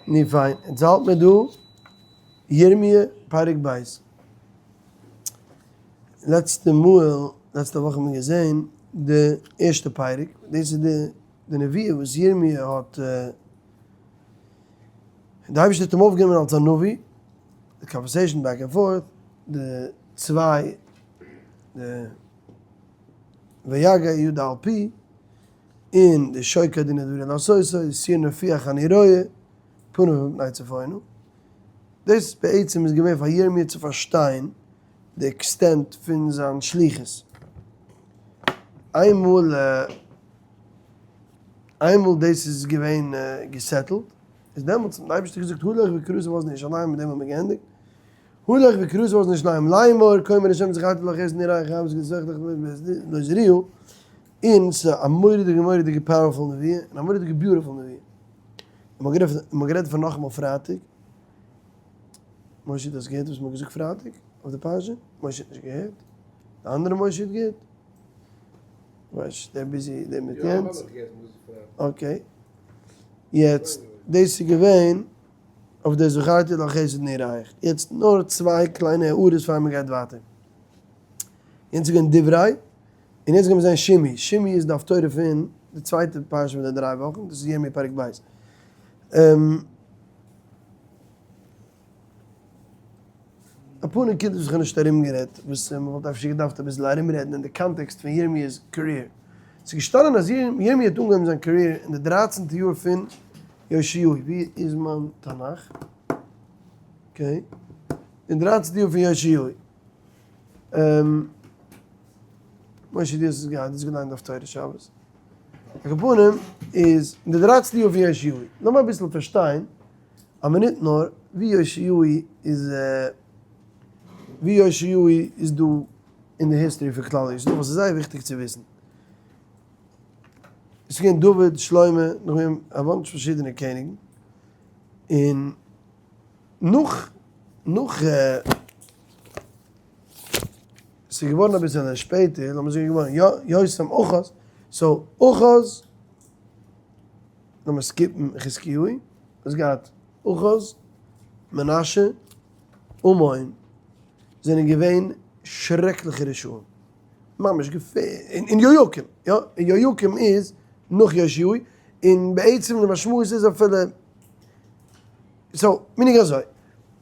נו פיין, יעצט האלט מיר דא ירמי' פרק ב'. לעצטע מאל, לעצטע וואך האט מען געזען די ערשטע פרק, דאס איז די די נביאה וואס ירמי' האט, די אייבערשטער האט אים אויפגענומען אלס א נביא, די conversation back and forth, די צוויי, די ויגע ידו על פי, און די שוקד אין הדברים לעשותו, סיר נפיח אני רואה, פניו מפני צפונה. דאס בעצם איז געווען פאר ירמי' צו פארשטיין די extent פון זיין שליחות. איינמאל איינמאל דאס איז געווען גע settle ט, איז דעמאלטס האט די אייבערשטער געזאגט הלוך וקראת באזני ירושלים, מיט דעם האט מען געענדיגט, הלוך וקראת באזני ירושלים לאמור, כה אמר ה' זכרתי לך חסד נעוריך אהבת גדולתך לא תזריעו, און ס'איז א מורא'דיגע מורא'דיגע powerful נבואה, און א מורא'דיגע beautiful נבואה. און מ'האט גערעדט פון נאכאמאל פרייטאג. משה דו האסט געהערט וואס מ'האט געזאגט פרייטאג אויף די פרשה? משה האט נישט געהערט. די אנדערע משה האט געהערט? כ'ווייס נישט, דער busy דער מיט יענץ. okay. יעצט, דאס איז געווען אויף די זכרתי לך חסד נעוריך. יעצט נאר צוויי קליינע הערות פאר מ'גייט ווייטער. יענץ איז געווען דברי. און יעצט גיימיר זען שמעי, שמעי איז די הפטורה פון די צווייטע פרשה פון די דריי וואכן, דאס איז ירמי' פרק ב'. אפאר נקודות וואס איך האב נישט ארומגערעדט, וואס מען וואלט אפשר געדארפט אביסל ארומרעדן אין די context פון ירמיה'ס career. ס'איז געשטאנען אז ירמי' האט אנגעהויבן זיין career אין די דרייצנטע יאר פון יאשיהו, ווי איז מיין תנך? okay, אין דרייצנטע יאר פון יאשיהו. משה דו האסט עס געהאט, דו האסט געליינט אויף תורה שבת. על כל פנים איז אין די דרייצנטע יאר פון יאשיהו, לאמיר אביסל פארשטיין א מינוט נאר ווי יאשיהו איז ווי יאשיהו איז דא אין די history פון כלל ישראל, וואס איז זייער וויכטיג צו וויסן. עס איז געווען דוד, שלמה, נאכדעם א bunch פארשידענע קעניגן, און נאך נאך ס'איז געווארן אביסעלע שפעטער, לאמיר זאגן געווארן יא יותם אחז, so אחז, לאמיר skip ן חזקיהו, האסט געהאט אחז, מנשה, אמון, זענען געווען שרעקליכע רשעים, ממש געפערליך, און יהויקים, יא, און יהויקים איז נאך יאשיהו, און בעצם די משמעות איז אפילו so, meaning אזוי,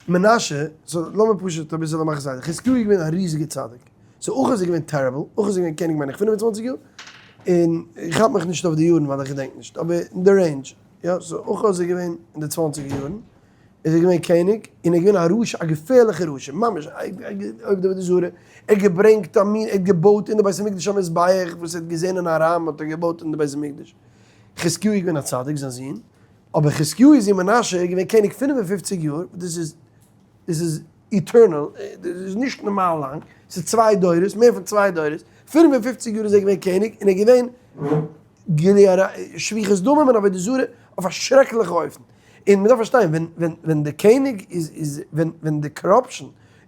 מנשה, so לאמיר פשוט אביסעלע מאכן סדר, חזקיהו איז געווען א ריזיגע צדיק, so אחז איז געווען terrible, אחז איז געווען קעניג מיין איך 25 יאר, און איך כאפ מיך נישט אויף די יארן ווייל איך געדענק נישט, אבער אין די range, יא, so אחז איז געווען אין די צוואנציגער יארן, איז ער געווען קעניג, און ער איז געווען א רשע, א געפערליכע רשע, ממש עובד עבודה זרה, ער האט געברענגט א מין, ער האט געבויט אין די בית המקדש א מזבח וואס ער האט געזען אין ארם האט ער געבויט אין די בית המקדש, חזקיהו איז געווען א צדיק, זיין זון, אבער חזקיהו זון מנשה איז געווען קעניג 55 יאר, דאס איז דאס איז eternal, דאס איז נישט נארמאל לאנג, ס'איז צוויי דורות, מער פון צוויי דורות, 55 יאר איז ער געווען קעניג, און ער איז געווען גילוי עריות, שפיכות דמים און עבודה זרה אויף א שרעקליכע אופן. און מ'דארף פארשטיין, ווען ווען ווען די קעניג איז איז ווען ווען די corruption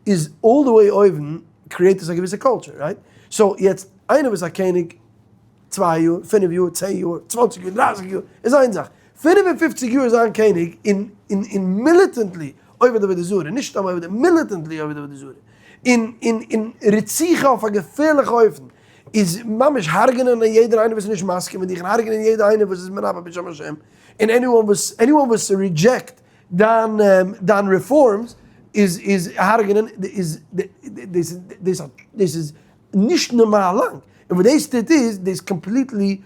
איז all the way אויבן, create עס א געוויסע culture, right? so יעצט איינער וואס איז א קעניג צוויי יאר, פינף יאר, צען יאר, צוואנציג יאר, דרייסיג יאר, איז איין זאך. 55 יאר זיין קעניג און און און militantly עובד עבודה זרה, נישט סתם עובד, militantly עובד עבודה זרה, און און און רציחה אויף א געפערליכע אופן, איז ממש הרג'נען יעדער איינער וואס איז נישט מסכים מיט דיך, און הרג'נען יעדער איינער וואס איז מנבא בשם השם, און anyone וואס anyone וואס reject דיין דיין רעפארמס איז איז הרג'נען איז דאס דאס דאס איז נישט נארמאל לאנג, און וואס דאס טוט איז, דאס completely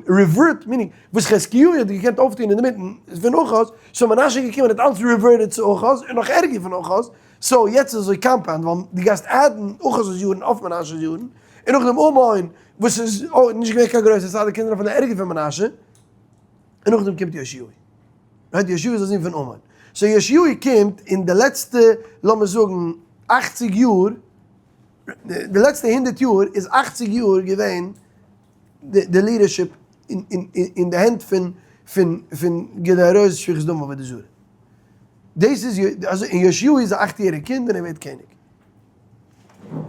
revert, meaning, וואס חזקיהו האט געקענט אויפטון אינדערמיטן פון אחז, so מנשה איז געקומען און האט אלץ reverted צו אחז, און נאך ערגער פון אחז, so יעצט איז אזוי compound, ווייל דו גייסט add ן אחז'ס יארן אויף מנשה'ס יארן, און נאכדעם אמון, וואס איז אויך נישט געווען קיין גרויסער צדיק, קינדער אפילו ערגער פון מנשה, און נאכדעם קומט יאשיהו. right, יאשיהו איז א זון פון אמון. so יאשיהו קומט אין די לעצטע, לאמיר זאגן, אכציג יאר, די לעצטע הונדערט יאר איז אכציג יאר געווען די leadership אין די הענט פון פון פון גילוי עריות שפיכות דמים עבודה זרה. דאס איז אזוי און יאשיהו איז א אכט יעריג קינד און ער ווערט קעניג.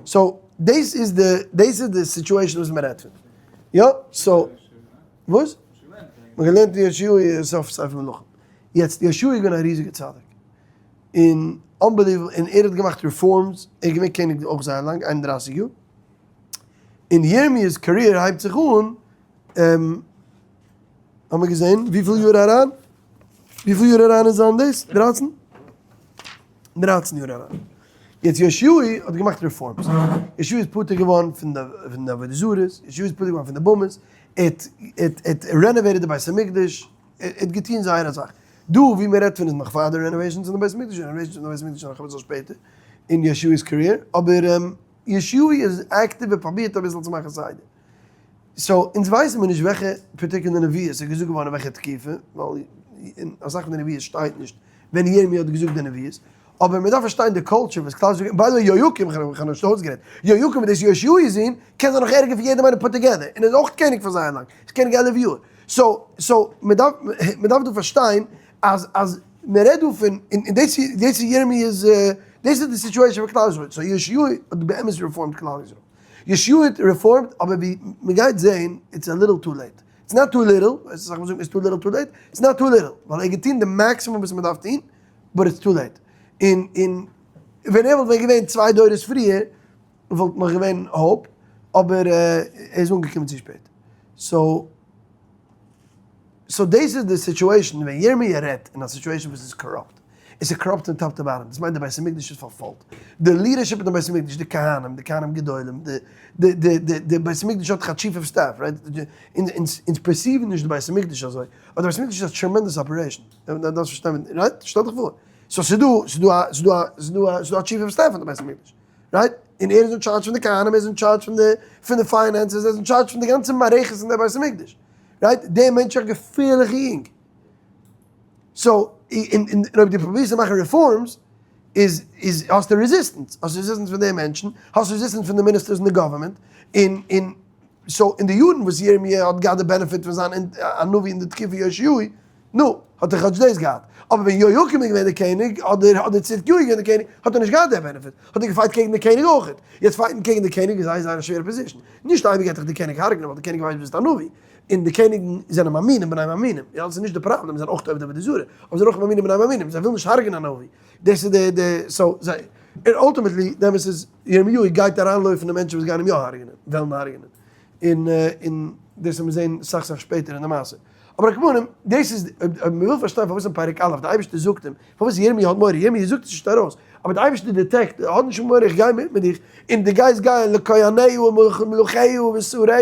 so דאס איז די דאס איז די situation וואס מען רעדט פון. יא? so וואס? מען האט געלערנט אין יאשיהו סוף ספר מלכים. יעצט יאשיהו איז געווען א ריזיגע צדיק, און unbelievable, און ער האט געמאכט reforms, ער איז געווען קעניג אויך זייער לאנג, 31 יאר, און ירמיהו'ס career הייבט זיך אן, האבן מיר געזען וויפיל יאר אריין? וויפיל יאר אריין איז זיין דאס? דרייצן? דרייצן יאר אריין. יעצט יאשיהו האט געמאכט reforms. יאשיהו איז פטור געווארן פון די פון די עבודה זרות, יאשיהו איז פטור געווארן פון די במות, ער האט ער האט renovated די בית המקדש, ער האט געטון זייער אסאך. דא ווי מען רעדט פון איז נאך פאר די renovations אין די בית המקדש, renovations אין די בית המקדש איז נאך אביסל שפעטער אין יאשיהו'ס career, אבער יאשיהו איז active ער פרובירט אביסל צו מאכן סדר. so אונז ווייסן מיר נישט וועלכע particular נביאות איז געזאגט געווארן אין וועלכע תקופה, ווייל אין אסאך פון די נביאות שטייט נישט ווען ירמי' האט געזאגט די נביאות, אבער מען דארף פארשטיין די culture וואס כלל ישראל, by the way יהויקים, איך האב נישט אויסגערעדט, יהויקים איז דאס יאשיהו'ס זון, קען זיין נאך ערגער פון יעדעם איינעם put together, און איז אויך קעניג פאר זייער לאנג, איז קעניג 11 יאר, so so מען דארף מען דארף דא פארשטיין אז אז מען רעדט דא פון, און דאס איז דאס איז ירמיהו'ס, דאס איז די situation פון כלל ישראל, so יאשיהו האט באמת רעפארמט כלל ישראל. יאשיהו האט רעפארמט אבער ווי מען גייט זעהן it's a little too late, it's not too little, ווייסט אסאך מאל זאגט מען it's too little too late, it's not too little, ווייל ער האט געטון די maximum וואס מען דארף טון, but it's too late, און און ווען ער וואלט ווען געווען צוויי דורות פריער וואלט נאך געווען hope, אבער ער איז אנגעקומען צו שפעט, so so דאס איז די situation ווען ירמי' רעדט אין א situation וואס איז corrupt. עס איז corrupt פון top to bottom, דאס מיינט די בית המקדש איז פארפוילט, די leadership אין די בית המקדש, די כהנים, די כהנים גדולים, די די די די די בית המקדש האט דאך א chief of staff, right? אונז אונז perceive ן נישט די בית המקדש אזוי, אבער די בית המקדש איז א tremendous operation, דארפסט פארשטיין, right? שטעל דיך פאר, so ס'איז דא, ס'איז דא א, ס'איז דא א, ס'איז דא א, ס'איז דא א chief of staff פון די בית המקדש, right? און ער איז אין טשארדזש פון די כהנים, ער איז אין טשארדזש פון די פון די finances, ער איז אין טשארדזש פון די גאנצע מערכת אין די בית המקדש, right? דער מענטש איז א געפערליכע יונג. so, און אויב דו פרובירסט צו מאכן reforms, איז איז האסטו resistance, האסט resistance פון די מענטשן, האסט resistance פון די ministers אין די government, און און so אין די יארן וואס ירמי' האט געהאט די benefit פון זיין א נביא אין די תקופה יאשיהו, נו, האט ער כאטש דאס געהאט. אבער ווען יהויקים איז געווען די קעניג, אדער אדער צדקיהו איז געווען די קעניג, האט ער נישט געהאט די benefit, האט ער געפייט קעגן די קעניג אויכעט. יעצט פייטן קעגן די קעניג איז זייער זייער א שווערע position. נישט אייביג גייט דיך די קעניג הרג'נען ווייל די קעניג ווייסט ביסט א נביא, און די קעניגן זענען מאמינים בני מאמינים, יא דאס איז נישט די פראבלעם, זיי זענען אויך עובדי עבודה זרה, אבער זיי זענען אויך מאמינים בני מאמינים, זיי ווילן נישט הרג'נען א נביא, דאס איז די די so זיי, און ultimately די אמת איז ירמיהו גייט אריינלויפן די מענטשן וואס גייען אים יא הרג'נען, וועלן הרג'נען, און און דאס וועט מען זען סאך סאך שפעטער אין די מעשה, אבער על כל פנים דאס איז אויב מען וויל פארשטיין פארוואס אין פרק א' די אייבערשטער זאגט אים פארוואס ירמיהו האט מורא, ירמיהו זאגט עס נישט ארויס, אבער די אייבערשטער detect, האט נישט מורא איך גיי מיט מיט דיך, און דו גייסט גיין לכהניה ומלכיה ושריה,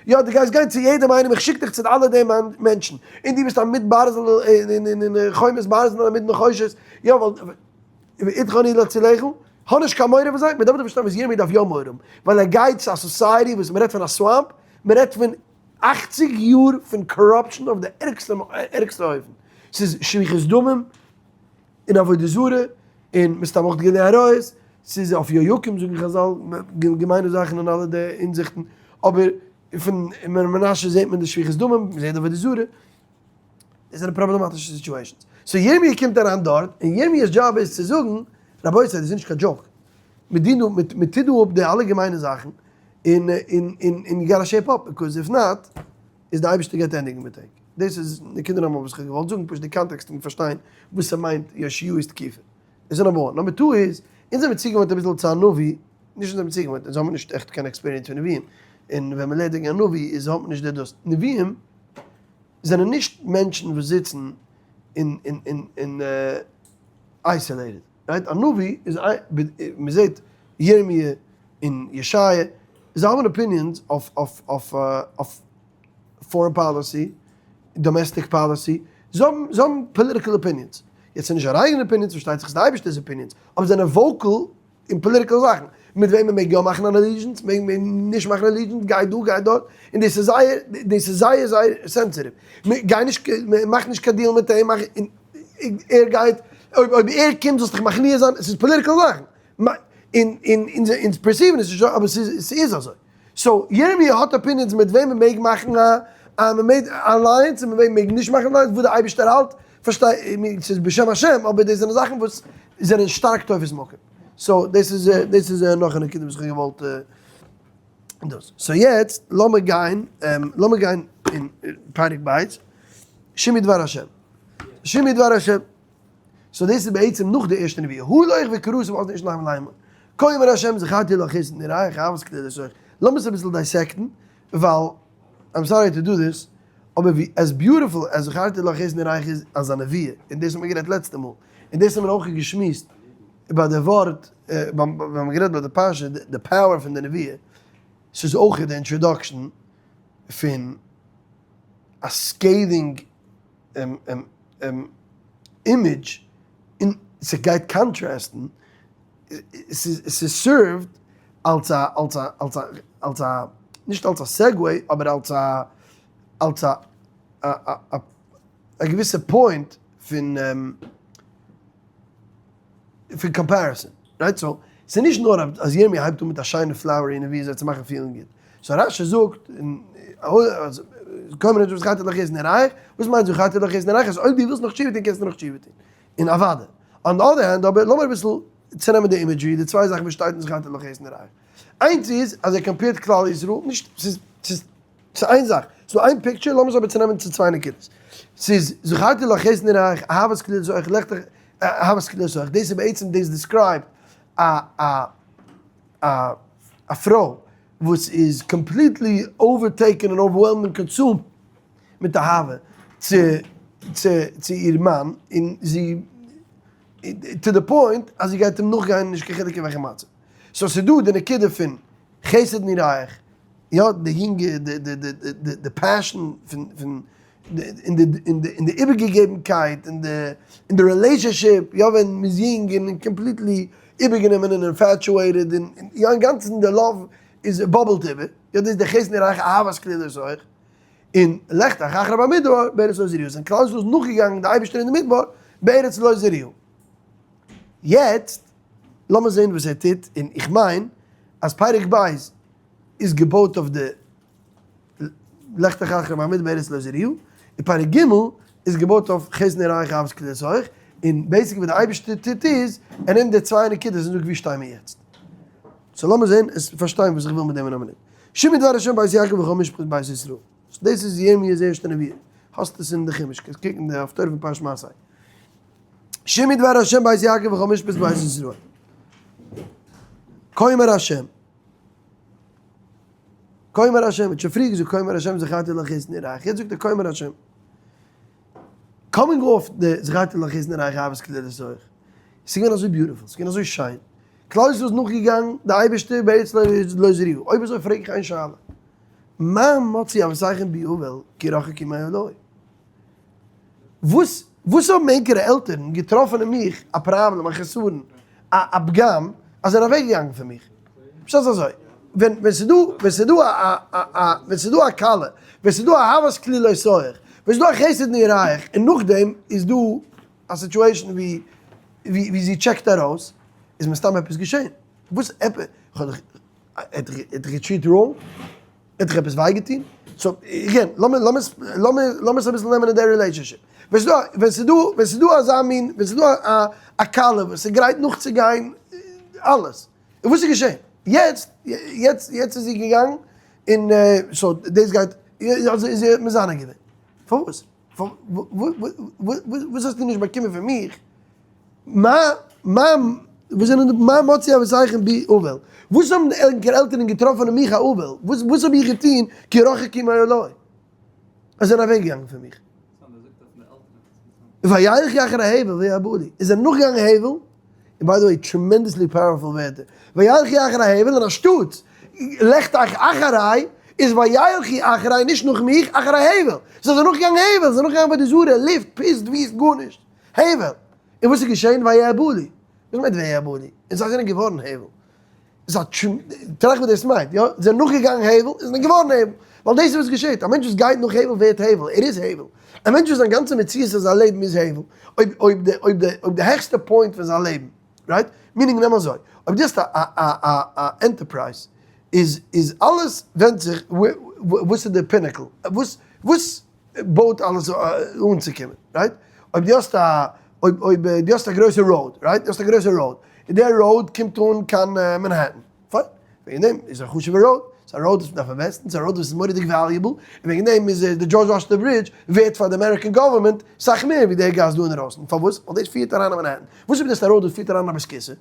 יא דו גייסט גיין צו יעדעם איינעם, איך שיק דיך צו אלע די מענטשן, און דו ביסט א עמוד ברזל און חומת ברזל און עמוד נחושת, יא ווייל ואתך אני להצילך, האב נישט קיין מורא פון זיי, מען דארף דאך פארשטיין וואס ירמי' דארף יא מורא האבן, ווייל ער גייט צו א society וואס מען רעדט פון א swamp, מען רעדט פון אכציג יאר פון corruption אויף די ערגסטע ערגסטע אופן, ס'איז שפיכות דמים און עבודה זרה און מסתם אויך גילוי עריות, ס'איז אויף יהויקים זאגן חזל געמיינע זאכן אין אלע די הינזיכטן, אבער פון מנשה זעט מען די שפיכות דמים, מ'זעט עבודה זרה, דאס זענען פראבלעמאטישע situations. so ירמי' קומט אריין דארט, און ירמיה'ס דזשאב איז צו זאגן, רבותי דאס איז נישט קיין joke, מ'דינט דא, מ'טוט דא אפ די אלע געמיינע זאכן, און און און און you gotta shape up, because if not, איז די אייבערשטער גייט ענדיגן מיט ענק. דאס איז נקודה number וואס איך האב געוואלט זאגן, פשוט די context און פארשטיין וואס ס'מיינט יאשיהו'ס תקופה. דאס איז number one. number two איז, אונז זעמיר צוגעוואוינט אביסל צו א נביא, נישט אונז זעמיר צוגעוואוינט, אונז האבן נישט עכט קיין experience פון נביאים, און ווען מ'לערנט וועגן א נביא איז האט מען נישט די דאס. נביאים זענען נישט מענטשן וואס זיצן אין אין אין אין isolated, right? א נביא איז מען זעט ירמי' און ישעיה, זיי האבן opinions אויף אויף אויף אויף foreign policy, domestic policy, זיי האבן זיי האבן political opinions, יעצט ס'איז נישט זייער אייגענע opinions, פארשטייט זיך ס'איז די אייבערשטער'ס opinions, אבער זיי זענען vocal אין political זאכן, מיט וועם מען מעג יא מאכן אן allegiance, מעג מען נישט מאכן allegiance, גיי דא גיי דארט, און דאס איז זייער, דאס איז זייער זייער sensitive, גיי נישט, מאך נישט קיין deal מיט אים, מאך, ער גייט, אויב אויב ער קומט זאלסט דיך מכניע זיין, עס איז political זאכן, און און אונז perceive ן עס נישט אזוי, אבער ס'איז ס'איז אזוי, so ירמי' האט opinions מיט וועם מען מעג מאכן א א מען מעג alliance און מיט וועם מען מעג נישט מאכן alliance, וואס די אייבערשטער האלט, פארשטיי, ס'איז בשם השם, אבער דאס זענען זאכן וואס זענען שטארק תופס מקום. so דאס איז דאס איז נאך א נקודה וואס איך האב געוואלט דאס. so יעצט לאמיר גיין לאמיר גיין אין פרק ב', שמעו דבר השם. שמעו דבר השם. so דאס איז בעצם נאך די ערשטע נבואה. הלוך וקראת באזני איש להם לאמור. כה אמר השם זכרתי לך חסד נעוריך אהבת כלולותיך. לאמיר עס אביסל dissect ן, ווייל, I'm sorry to do this, אבער ווי as beautiful as זכרתי לך חסד נעוריך איז אז א נבואה, און דאס האט מען גערעדט לעצטע מאל, און דאס האט מען אויך געשמועסט ביי די ווארט, ווען מ'האט גערעדט ביי די פרשה, די power פון די נבואה, ס'איז אויך די introduction פון א scathing image, און ס'גייט contrast ן, ס'איז served אלס א, אלס א, אלס א, אלס א, נישט אלס א segue, אבער אלס א, אלס א, א געוויסע point פון פון comparison, right? so, ס'איז נישט נאר אז ירמי' הייבט אן מיט א שיינע flowery נבואה זיי צו מאכן פילן גוט. so רש"י זאגט, קוים רעדט זכרתי לך חסד נעוריך, וואס מיינט זכרתי לך חסד נעוריך? אז אויב דו ווילסט נאך תשובה טון קענסטו נאך תשובה טון. און אוודאי. on the other hand אבער, לאמיר אביסל צונעמען די imagery, די צוויי זאכן וואס שטייט אין זכרתי לך חסד נעוריך. איינס איז אז ער compare ט כלל ישראל, נישט, ס'איז, ס'איז. ס'איז איין זאך, ס'איז דא איין picture, לאמיר עס אבער צונעמען צו צוויי נקודות. ס'איז זכרתי לך חסד נעוריך, אהבת כלולותיך, לכתך, אהבת כלולותיך, דאס איז בעצם דאס describe ט א א א א פרוי וואס איז completely overtaken און overwhelmed און consumed מיט אהבה צו צו צו איר מאן, און זי to the point אז זי גייט אים נאכגיין נישט קיין חילוק אין וועלכע מצב. so ס'איז דא די נקודה פון חסד נעוריך, יא, די יונגע, די די די די די passion פון פון און די און די און די איבערגעגעבנקייט און די און די relationship, יא ווען מ'איז יונג און completely איבערגענומען און infatuated און יא אינגאנצן די love איז bubble ט איבער, יא דאס איז די חסד נעוריך אהבת כלולותיך, און לכתך אחרי במדבר בארץ לא זרועה, זענען כלל ישראל איז נאכגעגאנגען די אייבערשטער אין די מדבר בארץ לא זרועה. יעצט לאמיר זען וואס ער טוט, און איך מיין אז פרק ב' איז געבויט אויף די לכתך אחרי במדבר בארץ לא זרועה, און פרק ג' איז געבויט אויף חסד נעוריך אהבת כלולותיך, און basically וואס די אייבערשטער טוט איז, ער נעמט די צוויי נקודות און זאגט וואו שטיי מיר יעצט. so לאמיר זען עס פארשטיין וואס איך וויל מיט דעם אין א מינוט. שמעו דבר השם בית יעקב וכל משפחת בית ישראל. דאס איז ירמיהו'ס ערשטע נבואה. האסט עס אין די חומש, קענסט קוקן די הפטורה פון פרשת מסעי. שמעו דבר השם בית יעקב וכל משפחת בית ישראל. כה אמר השם. כה אמר השם, האט שוין פריער געזאגט כה אמר השם זכרתי לך חסד נעוריך, יעצט זאגט ער כה אמר השם. coming off די זכרתי לך חסד נעוריך אהבת כלולותיך. ס'איז געווען אזוי beautiful, ס'איז געווען אזוי שיין. כלל ישראל איז נאכגעגאנגען די אייבערשטער בארץ לא זרועה. אויב אזוי פרעג איך איין שאלה. מה מצאו אבותיכם בי עול כי רחקו מעלי? וואס וואס האבן ענקערע עלטערן געטראפן אין מיך א פראבלעם, א חסרון, א א פגם, אז זיי זענען אוועקגעגאנגען פון מיך? פשט איז אזוי, ווען ווען ס'איז דא ווען ס'איז דא א א א ווען ס'איז דא א כלה, ווען ס'איז דא אהבת כלולותיך, ווען ס'איז דא א חסד נעוריך, און נאכדעם איז דא א situation ווי ווי ווי זי check ט ארויס, איז מסתם עפעס געשען. וואס עפעס? כ'האב דיך ער האט דיך גע treat wrong? ער האט דיך עפעס וויי געטון? so again, לאמיר לאמיר לאמיר לאמיר עס אביסל נעמען אין די relationship. ווען ס'דא ווען ס'דא ווען ס'דא אזא מין ווען ס'דא א א כלה וואס איז גרייט נאכצוגיין אלעס. און וואס איז געשען? יעצט יעצט יעצט איז זי געגאנגען און so דאס גייט איז זי מזנה געווען. פארוואס? וואס האסטו נישט באקומען פון מיך? מה מה וואס זענען די מה מצאו אבותיכם בי עול? וואס האבן ענקער עלטערן געטראפן אין מיך א עול? וואס וואס האב איך געטון כי רחקו מעלי? זיי זענען אוועק געגאנגען פון מיך. וילכו אחרי הבל ויאבדו. איז ער נאכגעגאנגען הבל, און by the way tremendously powerful ווערטער, וילכו אחרי הבל און אנשטאט לכתך אחרי איז וילכו אחרי נישט נאך מיך, אחרי הבל. זיי זענען נאכגעגאנגען הבל, זיי זענען נאכגעגאנגען עבודה זרה, לופט, פיסט, וויסט, גארנישט. הבל! און וואס איז געשען? ויאבדו. וואס מיינט ויאבדו? און זיי זענען געווארן הבל. טראכט וואס דאס מיינט, יא? זיי זענען נאכגעגאנגען הבל און זענען געווארן הבל. ווייל דאס איז וואס געשעט, א מענטש וואס גייט נאך הבל ווערט הבל, ער איז הבל. א מענטש וואס זיין גאנצע מציאות פון זיין לעבן איז הבל, אויב אויב די אויב די אויב די העכסטע point פון זיין לעבן, right? meaning נעם אזוי, אויב דו האסט א א א א enterprise, איז איז אלעס ווענדט זיך וואס איז די pinnacle, וואס וואס בויט אלעס אנצוקומען, right? אויב דו האסט א, אויב אויב דו האסט א גרויסע road, right? דו האסט א גרויסע road, און דער road קומט אן קיין מאנהעטן, פיין, וועגן דעם איז א חשוב'ע road, ס'איז א road וואס מ'דארף invest ן, ס'איז א road וואס איז מורא'דיג valuable, און וועגן דעם איז די דזשארדזש וואשינגטאן bridge ווערט פאר די American government סאך מער ווי די גאס דא אינדערויסן, פארוואס? ווייל דאס פירט אריין אין מאנהעטן. וואס איז מיט דאס א road וואס פירט אריין אין א בית כסא?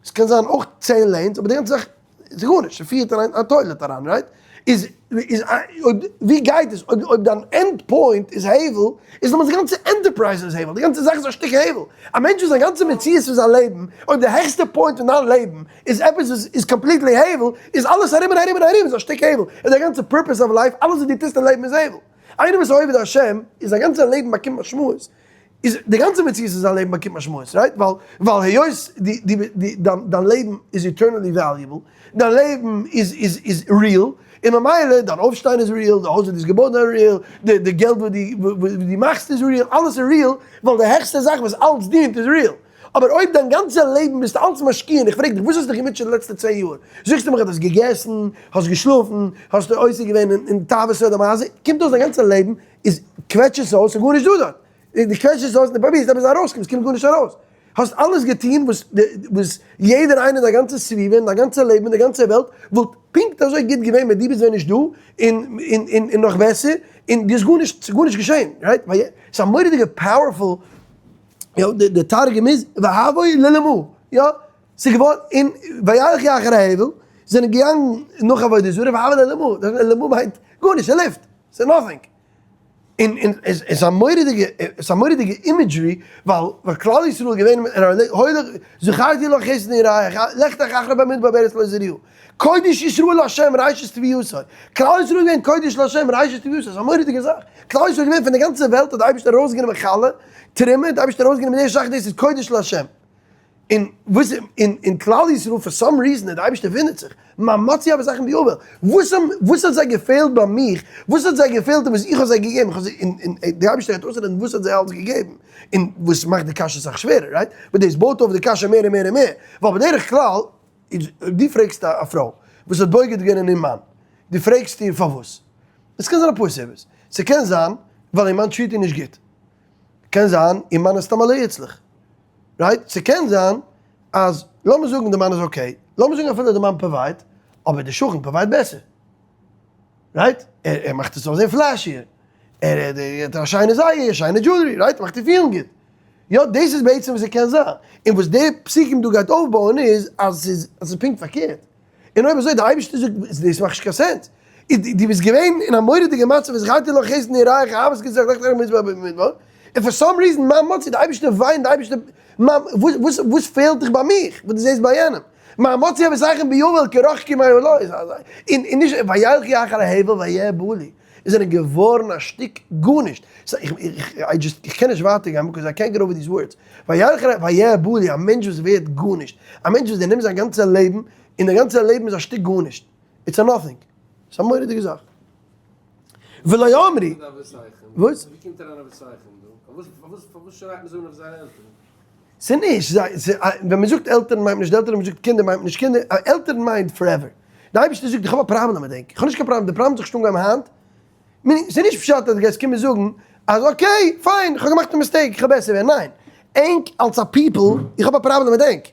עס קען זיין אויך 10 lanes אבער די גאנצע זאך איז גארנישט, ס'פירט אריין א toilet אריין, right? איז איז אויב ווי גייט עס אויב אויב דיין end point איז הבל, איז דעמאלטס די גאנצע enterprise איז הבל, די גאנצע זאך איז א שטיק הבל, א מענטש וואס זיין גאנצע מציאות פון זיין לעבן, אויב די העכסטע point פון דיין לעבן איז עפעס וואס איז completely הבל, איז אלעס ארום און ארום און ארום איז א שטיק הבל, איז די גאנצע purpose of life, אלעס וואס דו טוסט אין לעבן איז הבל. איינער וואס איז עובד השם, איז זיין גאנצע לעבן באקומט משמעות, איז די גאנצע מציאות אין זיין לעבן באקומט משמעות, right? ווייל ווייל היות די די די דיין דיין לעבן איז eternally valuable, דיין לעבן איז איז איז real, און ממילא דיין אויפשטיין איז real, די הויז וואס דו האסט געבויט איז real, די די געלט וואס דו וואס דו מאכסט איז real, אלעס איז real, ווייל די העכסטע זאך וואס אלץ דינט איז real. אבער אויב דיין גאנצע לעבן ביסטו אלץ משקיע, און איך פרעג דיך וואס האסטו דיך געמוטשעט די לעצטע 10 יאר? זאגסטו מיך אז דו האסט געגעסן, האסט געשלאפן, האסטו עוסק געווען אין תאוות אדם הזה, קומט אויס דיין גאנצע לעבן איז קוועטש עס אויס, ס'איז גארנישט דא דארט. דו קוועטשסט עס אויס און דו פרובירסט עפעס ארויסקומען, עס קומט גארנישט ארויס. האסט אלעס געטון וואס וואס יעדער איינער אין דיין גאנצע סביבה, אין דיין גאנצע לעבן, אין די גאנצע וועלט, וואלט פונקט אזוי גוט געווען ווען דו ביסט ווען נישט דא, און און און און נאך בעסער, און דו האסט גארנישט, ס'איז גארנישט געשען, right? ס'איז א מורא'דיגע powerful, יא, די תרגום איז והוו ללמא, יא, ס'איז געווארן, און וילכו אחרי ההבל, זענען געגאנגען נאך עבודה זרה, והוו ללמא, ללמא מיינט גארנישט, ס'איז לופט. ס'איז nothing. און און עס איז א מורא'דיגע, עס איז א מורא'דיגע imagery, ווייל ווייל כלל ישראל איז געווען אין א הולך זכרתי לך חסד נעוריך, לכתך אחרי במדבר בארץ לא זרועה. קודש ישראל לה' ראשית תבואתו. כלל ישראל איז געווען קודש לה' ראשית תבואתו, ס'איז א מורא'דיגע זאך. כלל ישראל איז געווען פון די גאנצע וועלט האט די אייבערשטער ארויסגענומען חלה, תרומה, די אייבערשטער ארויסגענומען די זאך, דאס איז קודש לה'. און וואס און און כלל ישראל for some reason די אייבערשטער וואונדערט זיך, מה מצאו אבותיכם ביבל, וואס האבן וואס האט זיי געפעלט ביי מיך, וואס האט זיי געפעלט און וואס איך האב זיי געגעבן, איך האב זיי און און די אייבערשטער גייט אויסרעדן וואס האט זיי אלץ געגעבן, און וואס מאכט די קשיא אסאך שווערער, right? וואס דאס בויט אויף די קשיא מער און מער און מער, ווייל בדרך כלל איז אויב דו פרעגסט א פרוי וואס האט בוגד געווען אין איר מאן, דו פרעגסט איר פארוואס, עס קען זיין אפאר סיבות, ס'קען זיין ווייל איר מאן treat איר נישט גוט, קען זיין איר מאן איז סתם א לא יוצלח, right? ס'קען זיין אז לאמיר זאגן די מאן איז okay, לאמיר זאגן אפילו די מאן provide ט, אבער די שכן provide בעסער, right? ער מאכט עס אויסזען flashy ער, ער האט א שיינע זייגער, שיינע jewelry, right? ער מאכט איר פילן גוט. יא, דאס איז בעצם וואס ס'קען זיין. און וואס די פסוקים דא גייט אויפבויען איז אז ס'איז אז ס'איז פונקט פארקערט. און אויב אזוי די אייבערשטער זאגט דאס מאכט נישט קיין sense. דו ביסט געווען אין א מורא'דיגע מצב וזכרתי לך חסד נעוריך אהבת כסא לך לך במדבר במדבר, און for some reason מה מצאו די אייבערשטער וויינט די אייבערשטער מה וואס וואס וואס פעלט דיך ביי מיך וואס דו זעסט ביי יענעם מה מצאו אבותיכם ביבל כי רחקו מעלי און און נישט וילכו אחרי ההבל ויהבלו זיי זענען געווארן א שטיק גארנישט, סא איך איך I just איך קען נישט ווייטער גיין because I קענט געט אווער דיס ווארדס, וילכו ויהבלו א מענטש וואס ווערט גארנישט, א מענטש וואס דער נעמט זיין גאנצע לעבן און די גאנצע לעבן איז א שטיק גארנישט, it's a nothing, ס'איז א מורא'דיגע זאך. ולא אמרו. וואס? ווי קומט אריין אבותיכם דא? פארוואס פארוואס פארוואס שרייט מען זיי אן אויף זייערע עלטערן? ס'איז נישט זיי, ווען מ'זאגט עלטערן מיינט מען נישט די עלטערן, ווען מ'זאגט קינדער מיינט מען נישט קינדער, עלטערן מיינט forever. די אייבערשטער זאגט איך האב א פראבלעם מיט ענק, איך האב נישט קיין פראבלעם, די פראבלעם האט זיך נישט אנגעהויבן היינט, meaning ס'איז נישט פשט אז דו גייסט קומען זאגן אז okay fine איך האב געמאכט א mistake איך וועל בעסער ווערן, ניין, ענק אלס א people, איך האב א פראבלעם מיט ענק,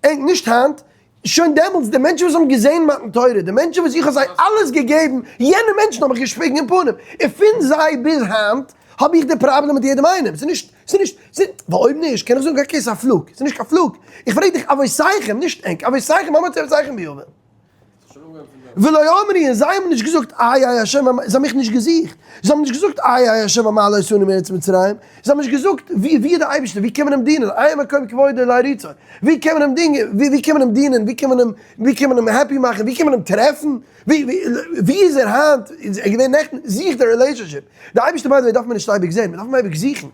ענק נישט היינט, שוין דעמאלטס די מענטשן וואס האבן געזען מתן תורה, די מענטשן וואס איך האב זיי אלעס געגעבן, יענע מענטשן האב איך געשפיגן אין פנים, און פון זיי ביז היינט האב איך די פראבלעם מיט יעדעם איינעם, ס'איז נישט, ס'איז נישט, ס'איז, ווייל אויב נישט קען איך זאגן okay ס'איז א fluke, ס'איז נישט קיין fluke, איך פרעג דיך אבותיכם, נישט ענק, אבותיכם, מה מצאו אבותיכם ביבל? ולא אמרו, און זיי האבן נישט געזאגט איה ה', זיי האבן מיך נישט געזוכט, זיי האבן נישט געזאגט איה ה' המעלה אותנו מארץ מצרים, זיי האבן נישט געזאגט ווי ווי איז דער אייבערשטער, ווי קען מען אים דינען, איה מקום כבודו להעריצו, ווי קען מען אים דינגען, ווי ווי קען מען אים דינען, ווי קען מען אים, ווי קען מען אים happy מאכן, ווי קען מען אים טרעפן, ווי ווי ווי איז ער היינט, איז ער געווען נעכטן, זוך די relationship, די אייבערשטער by the way דארף מען נישט אייביג זען, מען דארף אים אייביג זוכן.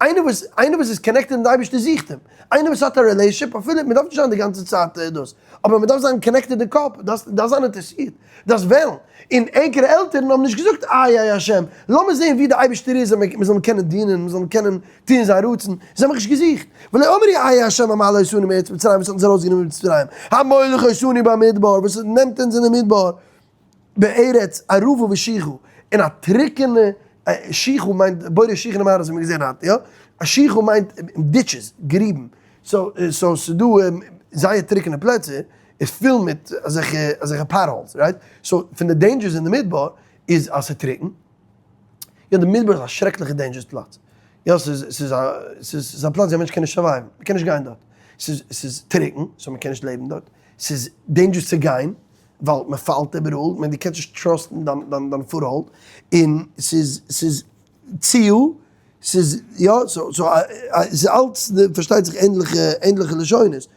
איינער וואס איינער וואס איז connected מיט די אייבערשטער זוכט אים, איינער וואס האט א relationship אפילו מען דארף נישט זיין די גאנצע צייט דאס, אבער מען דארף זיין connected אין קאפ, דארפסט דארפסט זיין אינטערעסירט, דארפסט וועלן, און ענקערע עלטערן האבן נישט געזאגט איי איי השם, לאמיר זען ווי די אייבערשטער איז אז מען זאל אים קענען דינען, מען זאל אים קענען טון זיין רצון, זיי האבן מיך נישט געזוכט, ולא אמרו איה השם המעלה אותנו מארץ מצרים וואס האט אונז ארויסגענומען ממצרים, המוליך אותנו במדבר וואס נעמט אונז אין די מדבר. בארץ ערבה ושוחה, אין א טרוקענע, שוחה מיינט בורא שיחין ומערות ווי מיר געזען היינט, יא? א שוחה מיינט ditches, גריבן, so so ס'דא זייער טרוקענע פלעצער, איז פול מיט אזעלכע אזעלכע potholes, right? So פון די dangers אין די מדבר איז אז ס'איז טרוקן, יא די מדבר איז א שרעקליכע dangerous פלאץ, יא ס'איז ס'איז א ס'איז א פלאץ ווי א מענטש קען נישט survive ן, מ'קען נישט גיין דארט, ס'איז ס'איז טרוקן so מ'קען נישט לעבן דארט, ס'איז dangerous צו גיין ווייל מ'פאלט איבעראל, כ'מיין דו קענסט נישט trust ן דיין דיין דיין foothold, און ס'איז ס'איז ציה, ס'איז יא so so ס'איז אלץ פארשטייט זיך ענדליכע ענדליכע לשונות,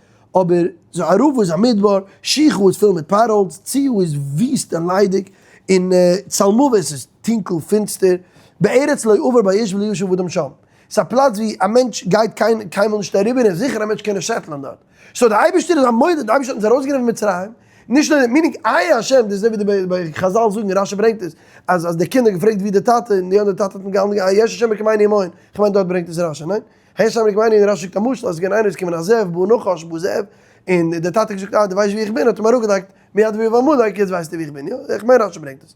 אבער so ערבה איז א מדבר, שוחה איז פול מיט potholes, ציה איז וויסט און ליידיג, און צלמות איז טונקל פינסטער, בארץ לא עבר בה איש ולא ישב אדם שם. ס'איז א פלאץ ווי א מענטש גייט קיין קיינמאל נישט אריבער און זיכער א מענטש קען נישט settle ען דארט. so די אייבערשטער איז א מודה, די אייבערשטער האט אונז ארויסגענומען פון מצרים, נישט נאר meaning איה השם, דאס איז אזוי ווי די חזל זאגן, רשי ברענגט עס, אז אז די קינד האט געפרעגט ווי די טאטע, און די אנדערע טאטע האט אים געהאלטן היש השם מקימני אם אין, כ'מיין דארט ברענגט עס רשי, ניין? היש השם מקימני און רשי זאגט א משל אז עס איז געווען איינער איז געקומען א זאב בא נחש בא זאב, און די טאטע האט געזאגט אה דו ווייסט ווי איך בין, האט אים אראפגעלייגט מיד ויבא עמלק יעצט ווייסטו ווי איך בין, יא? כ'מיין רשי ברענגט עס.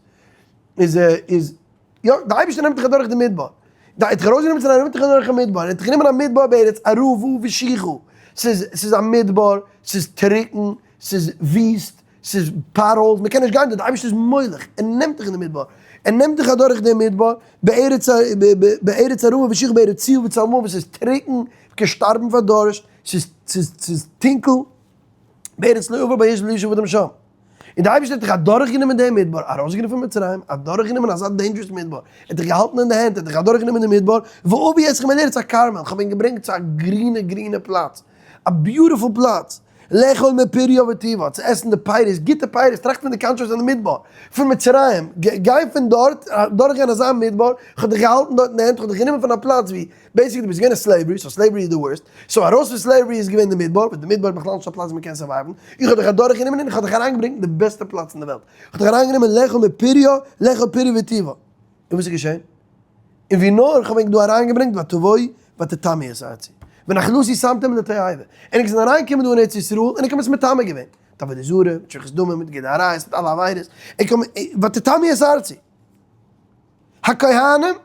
איז איז יא, די אייבערשטער נעמט דיך אדורך די מדבר. די האט דיך ארויסגענומען פון מצרים, נעמט דיך אדורך א מדבר. ער האט דיך גענומען א מדבר בארץ ערבה ושוחה. ס'איז ס'איז א מדבר, ס'איז טרוקן, ס'איז וויסט, ס'איז potholes, מ'קען נישט גיין דארט, די אייבערשטער איז מוליך, ער נעמט דיך אין די מדבר. ער נעמט דיך אדורך די מדבר, בארץ בארץ ערבה ושוחה בארץ ציה וצלמוות, ס'איז טרוקן, מ'קען שטארבן פאר דורשט, ס'איז ס'איז ס'איז טונקל, בארץ לא עבר בה איש ולא ישב אדם שם. און דער אייבערשטער האט דיך אדורכגענומען דעם מדבר, ארויסגענומען פון מצרים, אדורכגענומען אזא dangerous מדבר, ער האט דיך געהאלטן אין די הענט, ער האט דיך אדורכגענומען דעם מדבר, ואביא אתכם אל ארץ הכרמל, איך האב ענק געברענגט צו א גרינע גרינע פלאץ, א beautiful פלאץ, לאכול מפריה וטובה, צו עסן די פירות, גוטע פירות, טראכט פון די countries אין די מדבר, פון מצרים, גיי פון דארט, אדורכגיין אזא מדבר, איך האב דיך געהאלטן דארט אין די הענט, איך האב דיך גענומען פון א פלאץ ווי basically דו ביסט געווען אין slavery, so slavery איז די worst, so ארויס פון slavery איז געווען די מדבר, וואס די מדבר איז בכלל נישט א פלאץ ווי מ'קען survive ן, איך האב דיך אדורך גענומען און איך האב דיך אריינגעברענגט אין די בעסטע פלאץ אין די וועלט, איך האב דיך אריינגענומען לאכול מפריה, לאכול פריה וטובה. און וואס איז געשען? און ווי נאר איך האב ענק דא אריינגעברענגט ותבואו ותטמאו את ארצי, ונחלתי שמתם לתועבה, ענק זענען אריינגעקומען דא אין ארץ ישראל און ענק האבן עס מטמא געווען, מיט עבודה זרה, מיט שפיכות דמים, מיט גילוי עריות, מיט אלע עבירות, ענק האבן, ותטמאו את ארצי. הכהנים,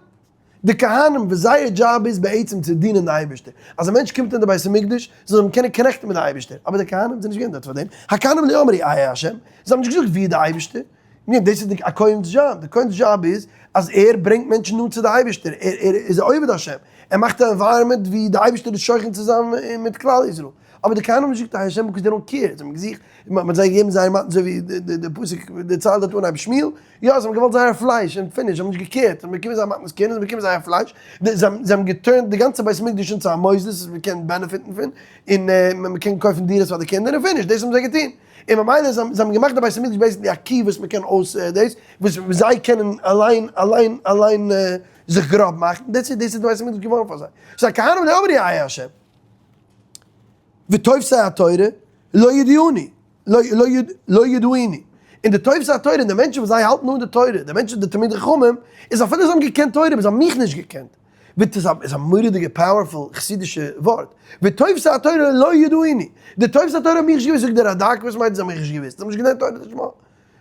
די כהנים וואס זייער דזשאב איז בעצם צו דינען די אייבערשטער, אז א מענטש קומט אין די בית המקדש זאל ער אים קענען connect ן מיט די אייבערשטער, אבער די כהנים זענען נישט געווען דארט פאר דעם, הכהנים לא אמרו איה ה', זיי האבן נישט געזאגט ווי איז די אייבערשטער, ניין דאס איז די א כהן'ס דזשאב, די כהן'ס דזשאב איז אז ער ברענגט מענטשן נאנט צו די אייבערשטער, ער ער איז א עובד השם, ער מאכט א environment ווי די אייבערשטער איז שוכן צוזאמען מיט כלל ישראל. אבער די כהנים האבן נישט געזאגט איה השם because they don't care, זיי האבן געזוכט, מען האט זיי געגעבן זייער מתנה אזוי ווי די פסוק דערציילט דארט אנהייב שמואל, יא זיי האבן געוואלט זייער פלייש און finish, זיי האבן נישט גע care ט, זיי האבן באקומען זייער מתנת כהונה, זיי האבן באקומען זייער פלייש, זיי האבן גע turn ט די גאנצע בית מקדש אין צו א מוסדות וואס מען קען benefit ן פון, און מען קען קויפן דירות פאר די קינדער און finish, דאס האבן זיי געטון, און ממילא זיי האבן געמאכט די בית המקדש basically א קי וואס מען קען אויס דאס, וואס זיי קענען אליין אליין אליין זיך גראב מאכן, דאס איז די בית המקדש געווארן פאר זיי, סא כהנים לא אמרו איה השם. ותופשי התורה לא ידעוני, לא ידעוני, און די תופשי התורה און די מענטשן וואס זיי האלטן אן די תורה, די מענטשן די תלמידי חכמים, איז אפילו זיי האבן געקענט תורה אבער זיי האבן מיך נישט געקענט, ות איז א מורא'דיגע powerful חסידישע ווארט, ותופשי התורה לא ידעוני, די תופשי התורה האבן מיך נישט געוואוסט, זאגט דער רד"ק וואס מיינט זיי האבן מיך נישט געוואוסט, זיי האבן נישט געלערנט תורה לשמה.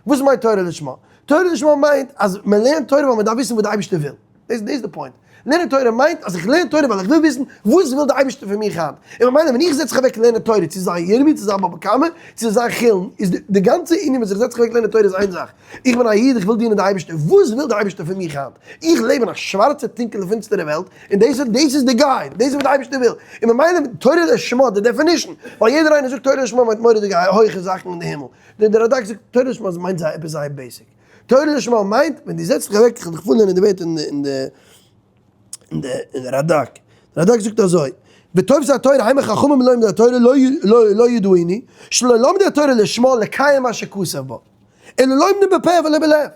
וואס מיינט תורה לשמה? תורה לשמה מיינט אז מען לערנט תורה ווייל מען דארף וויסן וואס די אייבערשטער וויל. דאס איז די point. לערנען תורה מיינט אז איך לערן תורה ווייל איך וויל וויסן וואס וויל די אייבערשטער פון מיך היינט. און ממילא ווען איך זעץ זיך אוועק לערנען תורה, צו זיין ירמי', צו זיין בבא קמא, צו זיין חולין, איז די גאנצע ענין וואס איך זעץ זיך אוועק לערנען תורה איז איין זאך, איך בין א איד, איך וויל דינען די אייבערשטער, וואס וויל די אייבערשטער פון מיך היינט? איך לעב אין א שווארצע טונקעלע פינסטערע וועלט, און דאס דאס איז די guide, דאס איז וואס די אייבערשטער וויל. און ממילא תורה לשמה, די definition, ווייל יעדער איינער זאגט תורה לשמה מיינט מורא'דיגע הויכע זאכן אין די הימל. דער דער רד"ק זאגט תורה לשמה מיינט זייער עפעס זייער basic. תורה לשמה מיינט ווען דו זעצט דיך אוועק איך וועל דיך פארלערנען די ווערטער אין די אין די אין די רד"ק. דער רד"ק זאגט אזוי, ותופשי התורה הם החכמים לומדי התורה לא לא ידעוני שלא למדו התורה לשמה לקיים מה שכתוב בה אלא לומדים בפה ולא בלב.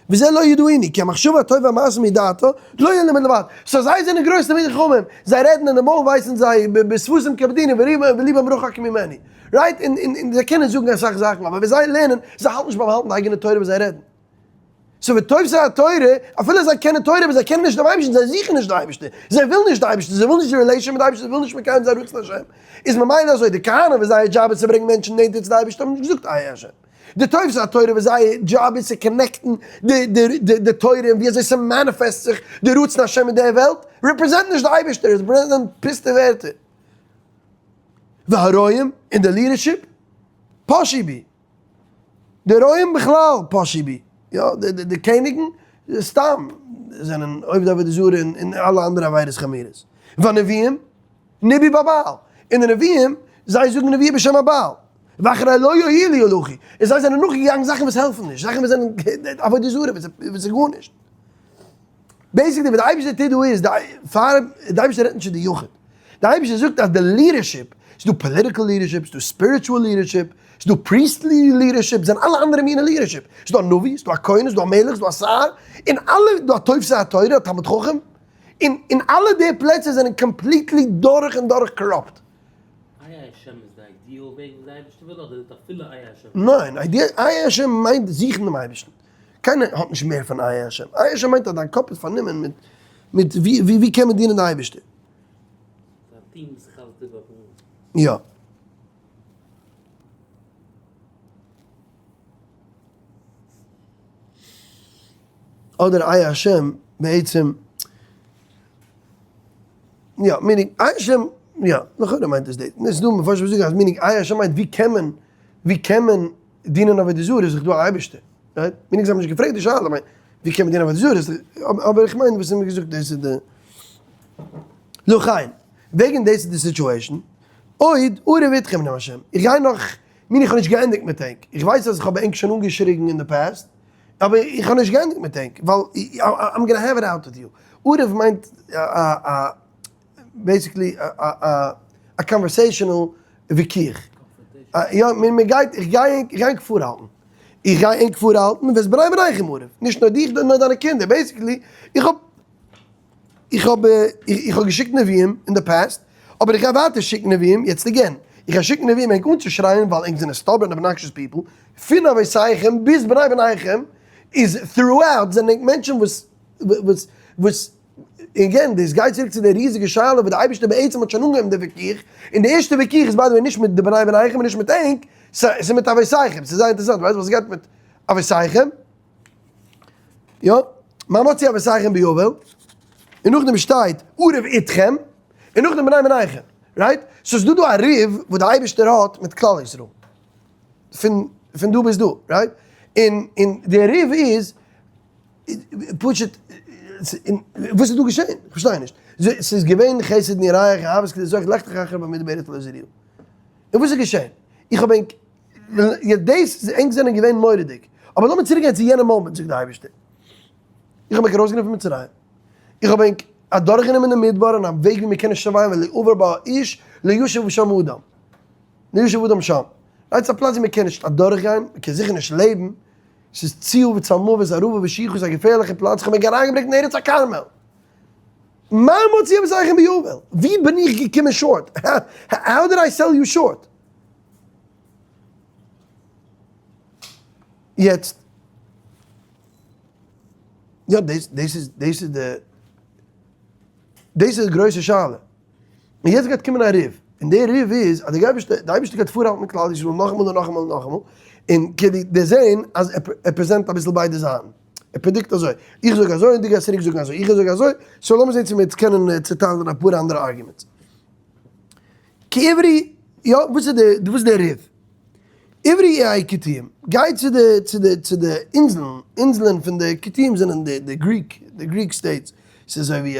וזה לא ידעוני, כי המחשבה הטובה והמעשה מדעתו, לא יהיה להם לבד. so זיי זענען גרויס תלמידי חכמים, זיי רעדן אין די מויל ווייסן זיי בשפתם כבדיני ולבם רחק ממני. right? און און און זיי קענען זאגן אסאך זאכן, אבער ווען זיי לערנען, זיי האלטן נישט ביים האלטן די אייגענע תורה וואס זיי רעדן. so ותופשי התורה, אפילו זיי קענען תורה אבער זיי קענען נישט דעם אייבערשטן, זיי זוכן נישט די אייבערשטער, זיי ווילן נישט די אייבערשטער, זיי ווילן נישט די relation מיט די אייבערשטער, זיי ווילן נישט מקיים זיין רצון השם. איז ממילא אזוי, די כהנים וואס זייער דזשאב איז צו ברענגען מענטשן נענטער צו די אייבערשטער האבן נישט געזאגט איה השם. די תופשי התורה וואס זייער דזשאב איז צו connect ן די תורה און ווי אזוי ס' manifest זיך די רצון השם אין דער וועלט, represent נישט די אייבערשטער, עס represent פוסטע ווערטער. והרועים און די leadership. פשעו בי. די רועים בכלל פשעו בי. יא, די קעניגן סתם זענען עובדי עבודה זרה און אלע אנדערע עבירות חמורות. והנביאים ניבאו בבעל. און די נביאים, זיי זאגן נביאה בשם הבעל. ואחרי לא יועילו הלכו. און זיי זענען נאכגעגאנגען זאכן וואס העלפן נישט, זאכן וואס זענען עבודה זרה, וואס איז גארנישט. basically וואס די אייבערשטער טוט דא איז, פאר די אייבערשטער רעדט נישט צו די יחיד, די אייבערשטער זאגט אז די leadership, ס'איז דא political leadership, ס'איז דא spiritual leadership, ס'איז דא priestly leadership, זענען אלע אנדערע מיני leadership, ס'איז דא א נביא, ס'איז דא א כהן, ס'איז דא א מלך, ס'איז דא א שר, און אלע, דא א תופסי התורה, א תלמיד חכם, און אין אלע די פלעצער זענען completely דורך און דורך corrupt. איה השם איז די ideal וועג וואס די אייבערשטער וויל אדער איז אפילו איה השם? ניין, איה השם מיינט זוכן דעם אייבערשטן. קיינער האט נישט מער פון איה השם. איה השם מיינט אז דיין קאפ איז פארנומען מיט מיט ווי ווי קען מען דינען די אייבערשטער. יא. אדער איה השם בעצם, יא, meaning איה השם, יא, לכאורה מיינט עס דאס. ס'איז דא מפרשים וואס זאגן אז meaning איה השם מיינט ווי קען מען, ווי קען מען דינען עבודה זרה איז דאך דא א אייבערשטער, right? meaning זיי האבן נישט געפרעגט די שאלה, כ'מיין ווי קען מען דינען עבודה זרה, אבער איך מיין וואס האבן מיר געזאגט דאס איז די לכן, וועגן דאס איז די situation, עוד אריב אתכם נאם השם, איך גיי נאך, meaning איך האב נישט געענדיגט מיט ענק, איך ווייס אז איך האב ענק שוין אנגעשריגן אין די past, אבער איך האב נישט געענדיגט מיט ענק, ווייל I'm gonna have it out with you, אריב מיינט א basically א conversational וויכוח. יא, מען גייט, איך גיי ענק, איך גיי ענק פארהאלטן. איך גיי ענק פארהאלטן, ואת בני בניכם אריב. נישט נאר דיך, נאר דיינע קינדער. basically, איך האב, איך האב, איך האב געשיקט נביאים אין די past, אבער איך גיי ווייטער שיקן נביאים יעצט again. איך גיי שיקן נביאים ענק אנצושרייען ווייל ענק זענען stubborn obnoxious people. פון אבותיכם ביז בני בניכם איז throughout זענען ענק מענטשן וואס, וואס, וואס. again, דאס גייט צוריק צו די ריזיגע שאלה וואס די אייבערשטער בעצם האט שוין אנגעהויבן די וויכוח, און די ערשטע וויכוח איז by the way נישט מיט די בני בניכם און נישט מיט ענק, ס'איז מיט אבותיכם, ס'איז זייער אינטערעסאנט, ווייסט וואס גייט מיט אבותיכם? יא, מה מצאו אבותיכם ביבל, און נאכדעם שטייט אריב אתכם, און נאכדעם בני בניכם, right? so ס'איז דא דא א ריב וואס די אייבערשטער האט מיט כלל ישראל, פון פון דא ביז דא, right? און און די ריב איז. פשוט, וואס איז דא געשען? איך פארשטיי נישט. ס'איז געווען חסד נראה, אהבת כדי זאך, לכתך אחרי במדבר ארץ לא זרועה. און וואס איז געשען? איך האב ענק, דאס, ענק זענען געווען מורא'דיג. אבער לאמיר צוריק גיין צו יענע מאמענט, זאגט דער אייבערשטער. איך האב ענק ארויסגענומען פון מצרים. איך האב ענק אדורכגענומען דעם מדבר אין א וועג ווי מען קען נישט survive ן, לא עבר בה איש, לא ישב שם אדם. לא ישב אדם שם. ס'איז א פלאץ ווי מען קען נישט אדורכגיין, מען קען זיכער נישט לעבן. ס'איז ציה וצלמוות ערבה ושחת איז א געפערליכע פלאץ, כ'האב ענק אריינגעברענגט אין ארץ הכרמל. מה מצאו אבותיכם ביבל? ווי בין איך געקומען short? How did I sell you short? יעצט, יא דאס דאס איז דאס איז די דאס איז די גרויסע שאלה. און יעצט גייט קומען א ריב, און די ריב איז אז די אייבערשטער די אייבערשטער גייט פארהאלטן כלל ישראל נאכאמאל און נאכאמאל און נאכאמאל, און כדי דערזען אז ער present אביסל ביידע זייטן, ער predict אזוי, איך זאג אזוי און דו גייסט צוריק זאגן אזוי, איך זאג אזוי, so לאמיר זען צו מיר קענען צוטיילן אין אפאר אנדערע arguments. כי עברי, יא, וואס איז די וואס איז די ריב? עברי איי כותים, גיי צו די צו די צו די אינזלן, אינזלען פון די כותים זענען די די Greek, די Greek states, ס'איז אזוי ווי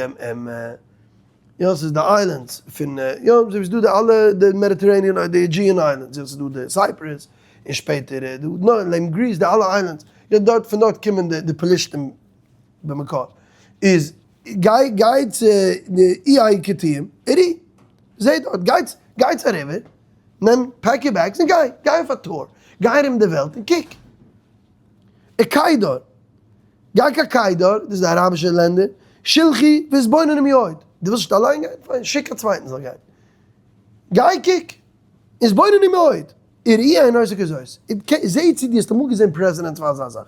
יא ס'איז די islands פון יא אזוי ווי ס'דא די אלע די Mediterranean די Aegean islands יא ס'איז דא די Cyprus און שפעטער דא נאר לעבן Greece די אלע islands יא דארט פון דארט קומען די די פלישתים במקור איז גיי גיי צו די איי כותים ערי זעה דארט גייטס גייטס אריבער נעם pack your bags און גיי גיי אויף א tour גיי ארום די וועלט און קוק. וקדר, גיי קיין קדר, דאס איז די אראבישע לענדער, שלחי והתבונני מאוד, דו ווילסט נישט אליין גיין? פיין, שיק א צווייטן זאל גיין. גיי קוק, והתבונני מאוד, וראי האין עושה כזאת, זע צו דו האסט אמאל געזען precedents פאר אזא זאך.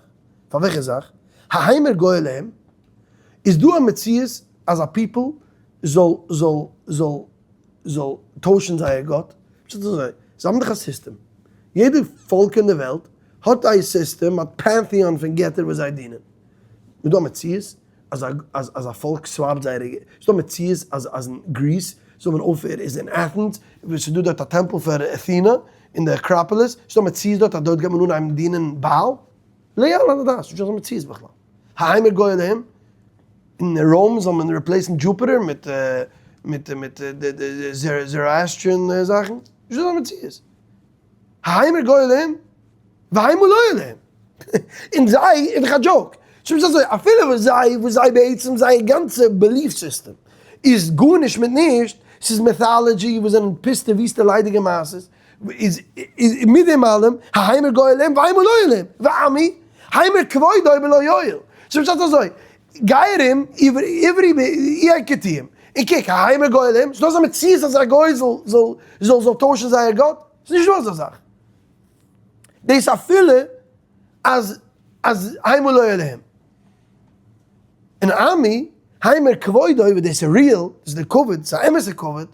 פאר וועלכע זאך? ההמר גוי אלהים? איז דא א מציאות אז א people זאל זאל זאל זאל טוישן זייער גאט? פשוט אזוי, זיי האבן דאך א סיסטעם, יעדע פאלק אין די וועלט האט א סיסטעם, א pantheon פון געטער וואס זיי דינען. איז דא א מציאות אז אז א פאלק swap ט זייערע געטער? איז דא א מציאות אז אז אין Greece. זאל מען אויפהער איז אין Athens, וואו ס'איז דא דארט א טעמפל פאר אתינה, אין די Acropolis, ס'איז דא מציאות דארט אז דארט גייט מען אנהייבן דינען בעל? לא יעלה על הדעת, נישט אזא מציאות בכלל. ההמר גוי אלהים? אין Rome זאל מען replace ן Jupiter מיט מיט מיט די Zoroastrian זאכן? נישט אזא מציאות. ההמר גוי אלהים? והמה לא אלהים. און זיי איז דאך א joke. ס'איז אזוי, אפילו וואס זיי, וואס זיי בעצם זייער גאנצע belief system איז גארנישט מיט נישט, ס'איז mythology וואס זענען פוסטע וויסטע ליידיגע מעשות, איז מיט דעם אלעם, ההמר גוי אלהים והמה לא אלהים, ועמי, המר כבודו בלא יועיל. ס'איז פשט אזוי, גרים, עברי באיי כותים, און קוק, ההמר גוי אלהים, ס'איז דא אזא מציאות אז א גוי זאל זאל זאל זאל טוישן זייער גאט? ס'איז נישט דא אזא זאך. דאס אפילו אז אז המה לא אלהים. און עמי, המר כבודו, וואס דאס איז real, דאס איז די כבוד, ס'איז א אמת'ע כבוד,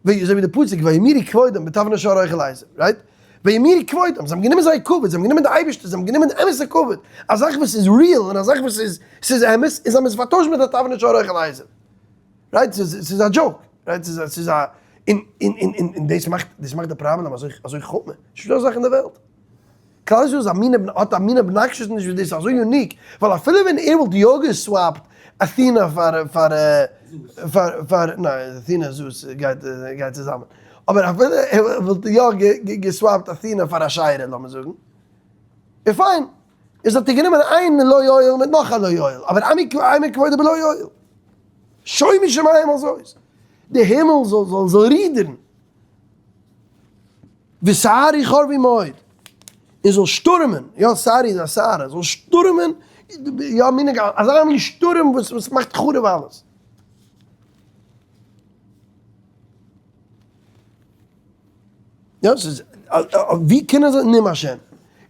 ווי אזוי ווי די פסוק וימירו כבודם בתבנית שור אוכל עשב, right? וימירו כבודם, זיי האבן גענומען זייער כבוד, זיי האבן גענומען די אייבערשטער, זיי האבן גענומען די אמת'ע כבוד, א זאך וואס איז real און א זאך וואס איז ס'איז אמת, און זיי האבן עס פארטוישט מיט א תבנית שור אוכל עשב, right? ס'איז א joke, right? ס'איז א, און און און און דאס מאכט, דאס מאכט די פראבלעם אזוי אזוי חמור, נישטא אזא זאך אין די וועלט. כלל ישראל איז א מין האט א מין obnoxious נישט ווי דאס איז אזוי unique, ווייל אפילו ווען ער וואלט יא גע swap ט אתינה פאר פאר פאר פאר ניין אתינה זאוס גייט גייט צוזאמען, אבער אפילו ער וואלט יא גע swap ט אתינה פאר אשירה לאמיר זאגן, איז פיין, איז האט ער גענומען איין לא יועיל מיט נאך א לא יועיל, אבער עמי עמי כבודו בלא יועיל. שוימי שמים על זאת, די הימל זאל זאל זאל רידערן. וסערו חרבי מאוד, און זאל שטורעמען, יא סערה איז א סערה, זאל שטורעמען, יא meaning אזא מין שטורעם וואס וואס מאכט חרוב אלעס. יא ס'איז, ווי קען אזוי נאום השם?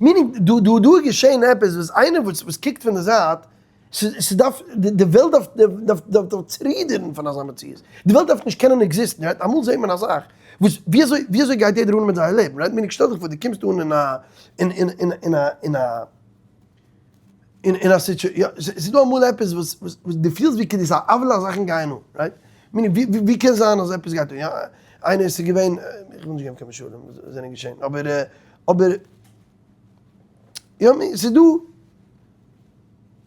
meaning דא דא דא איז געשען עפעס וואס איינער וואס וואס קוקט פון די זייט ס'דארף, די וועלט דארף, דארף, דארף, דארף צורודערן פון אזא מציאות. די וועלט דארף נישט קענען exist ן, right? אמאל זעט מען א זאך וואס, ווי אזוי, ווי אזוי גייט יעדער אן מיט זייער לעבן, right? meaning שטעל דיך פאר דו קומסט אן אין א, אין, אין, אין, אין א, אין א, אין, אין א סיטשו, יא, ס'איז דא אמאל עפעס וואס, וואס, וואס דו פילסט ווי כאילו ס'איז א עוולה אז זאכן גייען אן, right? meaning ווי, ווי, ווי קען זיין אז עפעס גייט אן, יא, איינער, ס'איז געווען, איך וויל נישט געבן קיין משלים וואס זענען געשען, אבער, אבער, יא, ס'איז דא.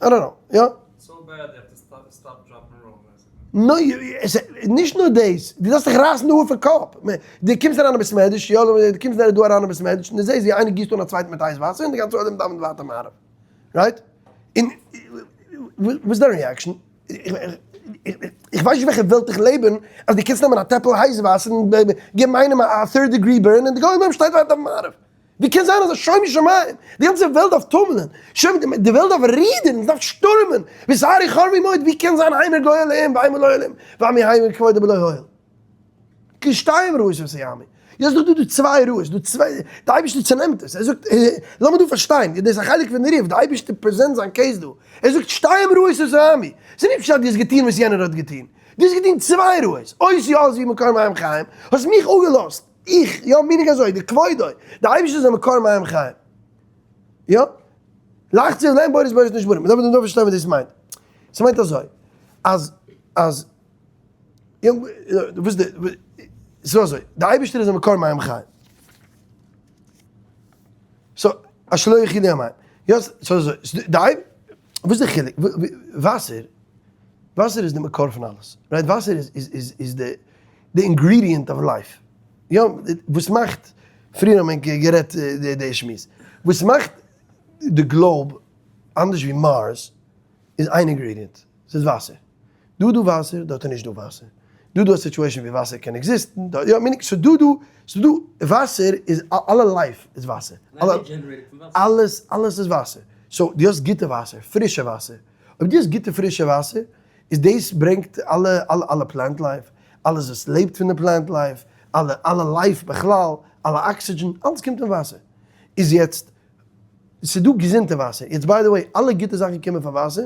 I don't know, יא. So bad they have to stop dropping rumors. נו, נישט נאר דאס, דו דארפסט דיך רייסן די האר פון קאפ. דו קומסט אריין אין בית מדרש, יא, דו קומסט דא אריין אין בית מדרש, און דו זעסט ווי איינער גיסט אן א צווייטן מיט הייס וואסער, און די גאנצע עולם דאווענט ווייטער מעריב. right? און וואס איז דיין reaction? איך ווייס נישט וועלכע וועלט איך לעב אין, אז דו קענסט נעמען א טעפל הייס וואסער און געבן איינעם א third degree burn, און די גאנצע עולם שטייט ווייטער מעריב. ווי קען זיין אז שומו שמים, די גאנצע וועלט דארף טומלען, שוין די וועלט דארף רידערן, עס דארף שטורעמען, וסערו חרבי מאוד, ווי קען זיין המר גוי אלהים והמה לא אלהים, ועמי המר כבודו בלא הועיל. כשתיים רעות עשה עמי. יעצט דא דא צוויי רעות, דא צוויי, די אייבערשטער צונעמט עס, ער זאגט, לאמיר דא פארשטיין, דאס איז א חלק פון די ריף, די אייבערשטער present זיין case דא, ער זאגט שתיים רעות עשה עמי, ס'איז נישט פשט דו האסט געטון וואס יענער האט געטון, דו האסט געטון צוויי רעות, אותי עזבו מקור מים חיים, האסט מיך אפגעלאזט, איך, יא meaning אזוי, די כבודו, די אייבערשטער איז א מקור מים חיים. יא? לחצוב להם בארות בארות נשברים. מ'דארף דארף פארשטיין וואס דאס מיינט. ס'מיינט אזוי, אז, אז, יא, וואס די, ס'איז אזוי, די אייבערשטער איז א מקור מים חיים. so, אשר לא יכילו המים. יא, ס'איז אזוי, די אייב, וואס איז די חילוק? וואסער, וואסער איז די מקור פון אלעס. right? וואסער איז, איז, איז, איז די, די ingredient of life. יא, וואס מאכט, פריער האט מען גערעדט די שמועס, וואס מאכט די globe אנדערש ווי Mars איז איין ingredient, ס'איז וואסער. דא איז דא וואסער, דארט איז נישט דא וואסער. דא איז דא א situation ווי וואסער קען exist ן, יא, meaning ס'איז דא דא, ס'איז דא וואסער איז אלע life איז וואסער. אלעס, אלעס איז וואסער. so דו האסט גוטע וואסער, פרישע וואסער. אויב דו האסט גוטע פרישע וואסער, איז דאס ברענגט אלע אלע אלע plant life, אלעס וואס לעבט פון די plant life, אלע אלע life בכלל, אלע oxygen, אלעס קומט פון וואסער. איז יעצט, ס'איז דא געזונטע וואסער, יעצט by the way, אלע גוטע זאכן קומען פון וואסער,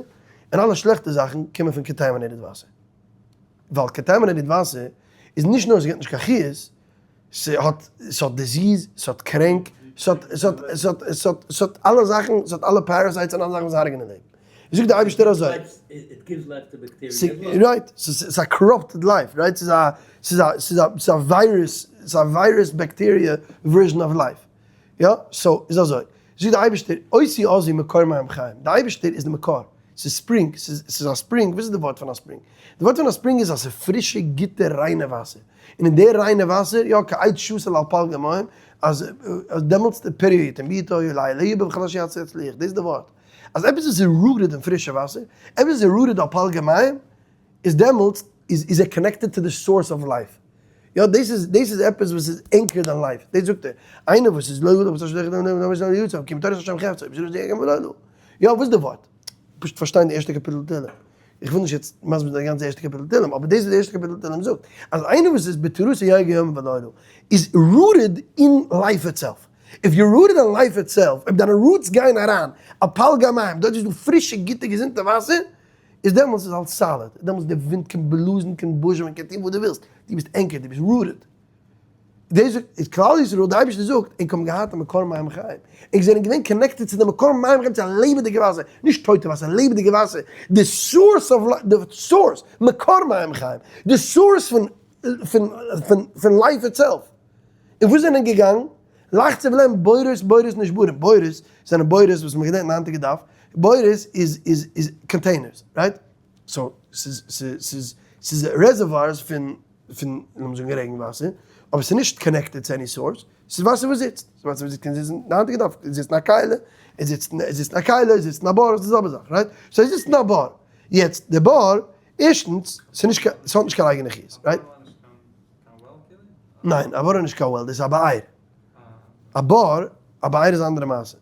און אלע שלעכטע זאכן קומען פון contaminated וואסער. ווייל contaminated וואסער איז נישט נאר ס'געט נישט קיין חיות, ס'האט ס'האט disease, ס'האט קרענק, ס'האט ס'האט ס'האט ס'האט ס'האט אלע זאכן, ס'האט אלע parasites און אלע זאכן וואס הרג'נען לעבן. זאגט דער אייבערשטער אזוי. Right, ס'איז א corrupted life, right? ס'איז א, ס'איז א, ס'איז א, ס'איז א וויירוס, ס'איז א וויירוס bacteria version of life. יא? So, איז אזוי. זאגט דער אייבערשטער, אותי עזבו מקור מים חיים. דער אייבערשטער איז די מקור. ס'איז spring, ס'איז, ס'איז א spring, וואס איז די ווארט פון א spring? די ווארט פון א spring איז אז ס'איז פרישע, גוטע, ריינע וואסער. און אין די ריינע וואסער, יא, כעץ שתול על פלגי מים, אז דעמאלטס די פריו יתן בעתו, ולעלה יבא וכל אשר יעשה יצליח. דאס איז די ווארט. אז עפעס איז rooted אין פרישע וואסער, עפעס איז rooted על פלגי מים, איז דעמאלטס איז איז ער connected to the source of life. יא, דאס איז דאס איז עפעס וואס איז anchored אין life. דאס זאגט ער. איינער וואס איז לא הלך בצד שדרך אדם לא יצא יצא, כי בתורת השם חפצו, בשביל זה יגן ולא לו. יא, וואס איז די ווארט? פשוט פארשטיין די ערשטע קאפיטל תהלים. איך וויל נישט יעצט מסביר זיין די גאנצע ערשטע קאפיטל תהלים, אבער דאס איז די ערשטע קאפיטל תהלים זאגט, אז איינער וואס איז בתורתו יהגה יומם ולילה, איז rooted אין life itself. If you're rooted in life itself, אויב דיינע roots גייען אריין על פלגי המים, דארט איז דא פרישע גוטע געזונטע וואסער, איז דעמאלטס איז אלס solid, דעמאלטס די ווינט קען בלאזן, קען בוזשעווען, קען טון וואס דו ווילסט, דו ביסט anchored, דו ביסט rooted. דאס איז כלל ישראל, דער אייבערשטער זאגט, ענק האבן געהאט א מקור מים חיים, ענק זענען געווען connected צו די מקור מים חיים, צו א לעבעדיגע וואסער, נישט טויטע וואסער, לעבעדיגע וואסער, די source of life, די source, מקור מים חיים, די source פון פון פון פון life itself. און וואס זענען געגאנגען? לחצוב להם בורות בורות נשברים, בורות זענען בורות וואס מ'האט געלערנט אין היינטיגע דף, בורות איז איז איז containers, right? So ס'איז ס'איז ס'איז reservoirs פון פון לאמיר זאגן רעגן וואסער, אבער ס'איז נישט connected צו any source, ס'איז וואסער וואס זיצט, ס'איז וואסער וואס זיצט קען זיצן אין היינטיגע דף, עס זיצט אין א כלי, עס זיצט עס זיצט אין א כלי, עס זיצט אין א בור, עס איז די זעלבע זאך, right? So עס זיצט אין א בור, יעצט די בור, ערשטנס, ס'איז נישט קיין, ס'האט נישט קיין אייגענע חיות, right? ניין, א בור איז נישט קיין well, דאס איז א באר. א בור, א באר איז א אנדערע מעשה.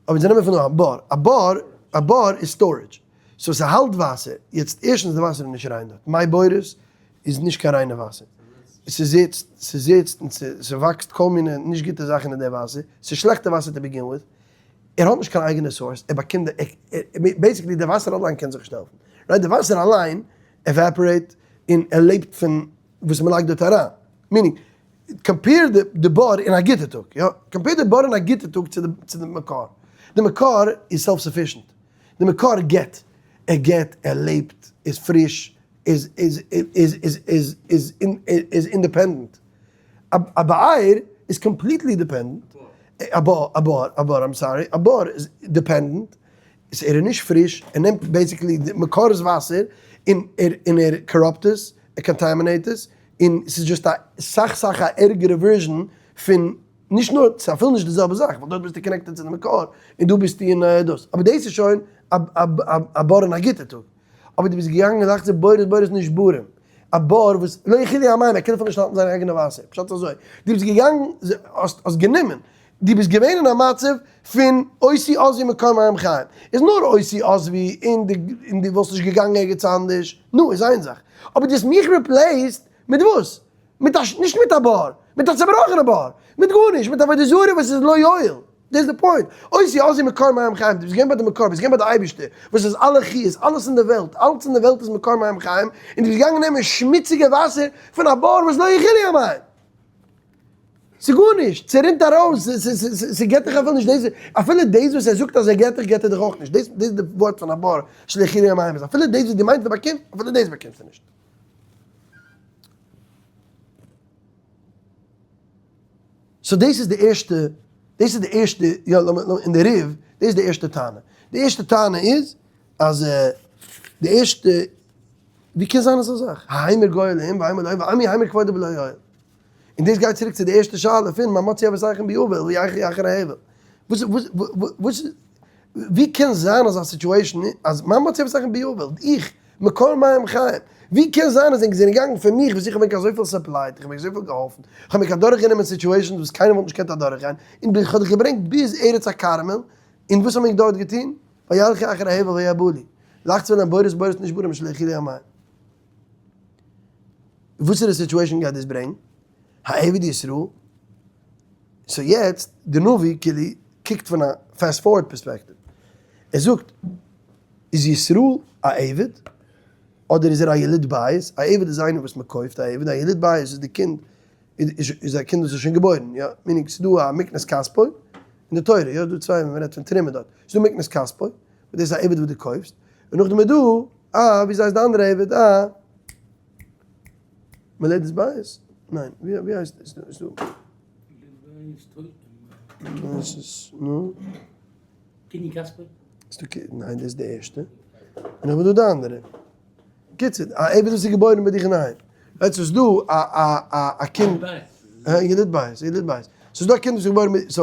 אבער זיי נעמען פון דא א בור, א בור, א בור איז storage. So ס'האלט וואסער. יעצט ערשטנס די וואסער איז נישט ריין דארט. מי בורות איז נישט קיין ריינע וואסער. ס'זיצט, ס'זיצט און ס'וואקסט כל מיני נישט גוטע זאכן אין די וואסער. ס'איז שלעכטע וואסער to begin with. ער האט נישט קיין אייגענע source, ער באקומט די, basically די וואסער אליין קען זיך נישט העלפן. Right? די וואסער אליין evaporate און ער לעבט פון וואס מען לייגט דארט אריין. Meaning, compare די בור אין א גוטע טאג, יא, compare די בור אין א גוטע טאג צו די צו די מקור. די מקור איז self sufficient. די מקור געט, ער געט, ער לעבט, איז פריש, איז איז איז איז איז איז איז independent. א באר איז completely dependent. א בור, א בור, א בור, I'm sorry, א בור איז dependent. איז ער איז נישט פריש, ער נעמט basically די מקור'ס וואסער און ער און ער corrupt עס, ער contaminate עס, און ס'איז just א סאך סאך א ערגערע version פון, נישט נאר, ס'איז אפילו נישט די זעלבע זאך, ווייל דארט ביסטו connected צו די מקור, און דא ביסטו אין דאס, אבער דאס איז שוין א א בור אין א גוטע טאג. אבער דו ביסט געגאנגען און זאגסט בורות בורות נשברים, א בור וואס לא יכילו המים, ער קען אפילו נישט האלטן זיין אייגענע וואסער, פשט איז אזוי, דו ביסט געגאנגען, האסט האסט גענומען, דו ביסט געווען אין א מצב פון אותי עזבו מקור מים חיים, איז נאר אותי עזבו און דו און דו וואלסט נישט געגאנגען ערגעץ אנדערש, נו איז איין זאך, אבער דו האסט מיך replaced מיט וואס? מיט א, נישט מיט א בור, מיט א צעבראכענע בור, מיט גארנישט, מיט עבודה זרה וואס איז לא יועיל. דאס איז די point. אותי עזבו מקור מים חיים, דו ביסט געווען ביי די מקור, ביסט געווען ביי די אייבערשטער, וואס איז אלע חיות, אלעס אין די וועלט, אלץ אין די וועלט איז מקור מים חיים, און דו ביסט געגאנגען נעמען שמוציגע וואסער פון א בור וואס לא יכילו המים. ס'איז גארנישט, ס'רינט ארויס, ס'געט דיך אפילו נישט דאס, אפילו דאס וואס ער זאגט אז ער געט דיך, געט ער דיך אויך נישט, דאס איז די ווארט פון א בור שלא יכילו המים, איז אפילו דאס וואס דו מיינסט דו באקומסט, אפילו דאס באקומסטו נישט. So דאס איז די ערשטע, דאס איז די ערשטע, יא לאמיר, אין די רי"ף, דאס איז די ערשטע טענה. די ערשטע טענה איז אז די ערשטע, ווי קען זיין אזא זאך? ההמר גוי אלהים והמר לא ועמי המר כבודו בלא יועיל. און דאס גייט צוריק צו די ערשטע שאלה פון מה מצאו אבותיכם בי אבל וילכו אחרי ההבל. וואס וואס וואס ווי קען זיין אזא situation אז מה מצאו אבותיכם בי אבל, איך, מקור מים חיים, ווי קען זיין אז ענק זענען געגאנגען פון מיך וואס איך האב ענק אזויפיל supplied, איך האב ענק אזויפיל געהאלפן, איך האב ענק אדורכגענומען situations וואס קיינער וואלט נישט געקענט אדורכגיין, און איך האב דיך געברענגט ביז ארץ הכרמל, און וואס האבן ענק דארט געטון? וילכו אחרי ההבל ויהבלו, לחצוב להם בורות בורות נשברים שלא יכילו המים. וואסערע situation גייט דאס ברענגן? העבד ישראל? So יעצט, די נביא כאילו קוקט פון א fast forward perspective, ער זאגט, איז ישראל א עבד? אדער איז ער א יליד בית? א עבד איז איינער וואס מען קויפט א עבד, א יליד בית איז די קינד, איז א קינד וואס איז שוין געבוירן, יא, meaning ס'איז דא א מקנת כספו אין די תורה, יא, דא צוויי ווען מען רעדט פון תרומה דארט, ס'איז דא מקנת כספו. דאס איז א עבד וואס דו קויפסט, און נאכדעם איז דא א, ווי הייסט די אנדערע עבד, א מולדת בית? ניין, ווי הייסט עס דא? נו? קינדי כספו? ניין, דאס איז די ערשטע, און נאכדעם איז דא די אנדערע. קיצור, א עבד וואס איז געבוירן ביי דיך אינדערהיים. יעצט איז דא א א א א קינד. יליד בית, יליד בית. ס'איז דא א קינד וואס איז געבוירן מיט, so,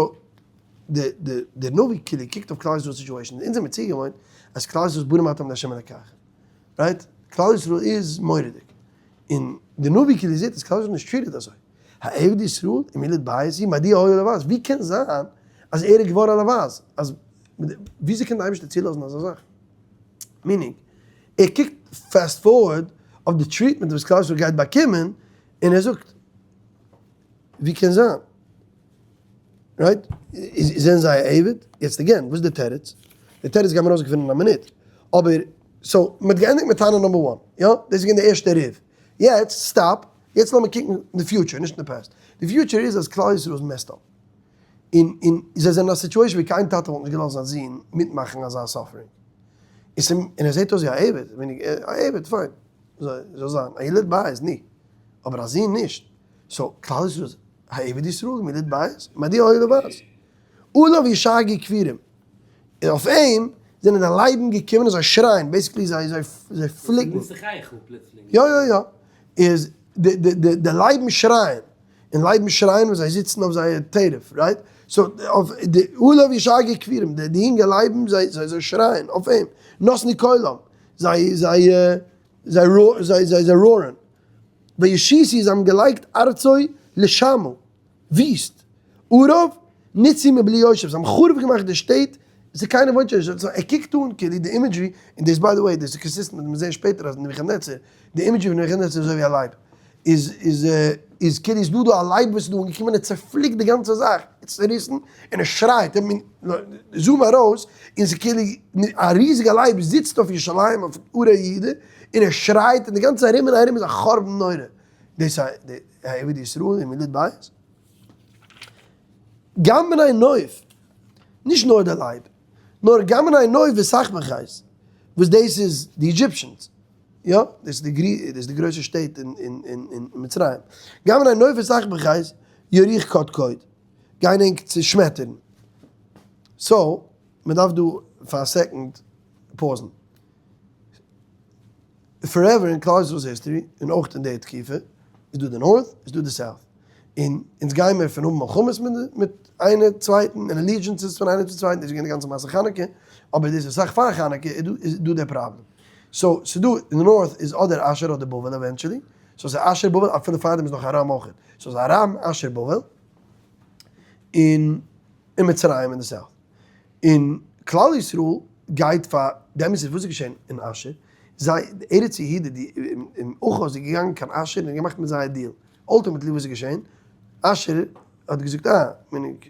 די די די נביא כאילו קוקט אויף כלל ישראל'ס situation, אונז זעמיר צוגעוואוינט אז כלל ישראל איז בנים אתם לה' אלקיכם. Right? כלל ישראל איז מורא'דיג. און די נביא כאילו זעט אז כלל ישראל איז נישט treated אזוי. העבד ישראל אם יליד בית הוא מדוע היה לבז, ווי קען זיין אז ער איז געווארן א לבז? אז וויאזוי קען די אייבערשטער צולאזן אזא זאך? Meaning, ער קוקט fast forward אויף די treatment וואס כלל ישראל גייט באקומען, און ער זאגט, ווי קען זיין? Right? זענען זיי א עבד? יעצט again, וואס איז די תירוץ? די תירוץ גיימיר ארויסגעפינען אין א מינוט, אבער, so, מען האט געענדיגט מיט טענה number one, יא? דאס איז געווען די ערשטע ריב. יעצט, stop, יעצט לאמיר קוקן אין די future, נישט אין די past. די future איז אז כלל ישראל איז messed up. און און זיי זענען אין א situation ווי קיין טאטע וואלט נישט געלאזט זיין זון מיטמאכן אזא suffering. און ער זעט אויס ווי א עבד, א עבד, פיין, זאל זיין, א יליד בית, ני, אבער א זון נישט. So, כלל ישראל איז העבד ישראל מיליד בית, מדוע היה לבז. עליו ישאגו כפירים. און אויף אים זענען די לייבן געקומען און זיי שרייען, basically זיי זיי זיי פליקן. יא יא יא. איז די די די די לייבן שרייען. און לייבן שרייען ווען זיי זיצן אויף זייער טרף, right? So אויף די עליו ישאגו כפירים, די די יונגע לייבן זיי זיי זיי שרייען אויף אים. נתנו קולם. זיי זיי זיי זיי זיי זיי roar ען. וישיתו זיי האבן געלייגט ארצו לשמה, וויסט, עריו נתצו מבלי יושב, זיי האבן חרוב געמאכט די שטעט, ס'איז קיינער וואוינט שוין נישט, so ער קוקט אן כאילו די imagery, און דאס by the way דאס איז consistent מיט מיר זעהן שפעטער אז נבוכדנצר, די imagery פון נבוכדנצר איז אזוי ווי א לייב, איז איז איז כאילו איז דא דא א לייב וואס איז דא אנגעקומען און צעפליקט די גאנצע זאך, צעריסן, און ער שרייט, ער מין, zoom ארויס, און ס'איז כאילו א ריזיגע לייב זיצט אויף ירושלים אויף ערי יהודה, און ער שרייט און די גאנצע ארום און ארום איז א חורבן נורא. דאס איז העבד ישראל אם יליד בית. גם בני נוף, נישט נאר די לייב, נאר גם בני נוף ותחפכז, וואס דאס איז די Egyptians, יא, דאס איז די גרויסע שטעט אין מצרים. גם בני נוף ותחפכז יריחו קדקוד, גייען ענק צושמעטערן. So, מען דארף דא פאר א second pause ן. Forever אין כלל ישראל'ס history, און אויך אין די תקופה, איז דא די North, איז דא די South. און אונז גיימער פון האבן מלחמות מיט איינער צווייטן, און allegiances פון איינער צום צווייטן, דאס איז געווען די גאנצע מעשה חנוכה, אבער דאס איז אסאך פאר חנוכה, איז דא די פראבלעם. So, ס'איז דא, אין די North איז אדער אשור אדער בבל eventually, so ס'איז אשור בבל, אפילו פארדעם איז נאך ארם אויך. So ס'איז ארם, אשור, בבל, און מצרים אין די South. און כלל ישראל גייט פאר די אמת איז וואס איז געשען אין אשור, זיי ארץ יהודה די און אחז איז געגאנגען קיין אשור און געמאכט מיט זיי א deal, ultimately וואס איז געשען, אשור האט געזאגט אה,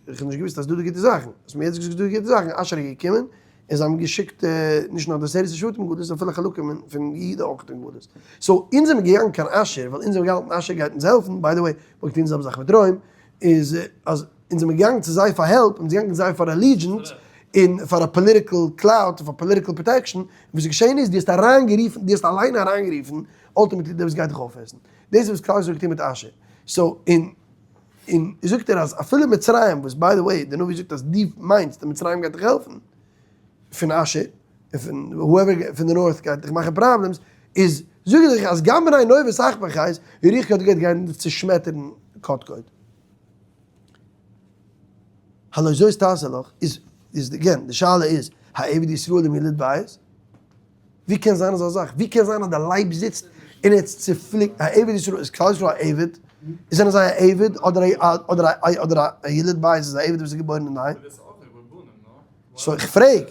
איך האב נישט געוואוסט אז דא די גוטע זאכן, האסט מיר יעצט געזאגט דא די גוטע זאכן, אשור איז געקומען און זיי האבן געשיקט נישט נאר די עשרת השבטים גלות אפילו חלקים פון יהודה אויך אין גלות, so אונז זעמיר געגאנגען קיין אשור ווייל אונז האבן געהאלטן אשור גייט אונז העלפן, by the way, מ'האט געטון די זעלבע זאך מיט רוים, איז אז אונז זעמיר געגאנגען צו זיי פאר help, אונז געגאנגען צו זיי פאר allegiance, און פאר א political clout, און פאר political protection, און וואס איז געשען איז, דו האסט אריינגערופן, דו האסט אליין אריינגערופן, ultimately דער וואס גייט דיך אויפעסן. דאס איז וואס כלל ישראל האט געטון מיט אשור. So, און, און זאגט ער אז אפילו מצרים, וואס by the way, דער נביא זאגט אז דו מיינסט אז מצרים גייט דיך העלפן, פון אשור, און פון whoever פון די North גייט דיך מאכן problems, איז זאג איך דיך אז גם בני נוף ותחפכז, יריחו גייט גיין צושמעטערן קדקוד. הלא זאת תעשה לך, איז איז again די שאלה איז, העבד ישראל אם יליד בית? ווי קען זיין אזא זאך? ווי קען זיין אז די לייב זיצט און ער צופליקט, העבד ישראל, איז כלל ישראל א עבד? זענען זיי א עבד אדער א אדער א אדער א יליד בית איז א עבד וואס איז געבוירן אינדערהיים? So איך פרעג,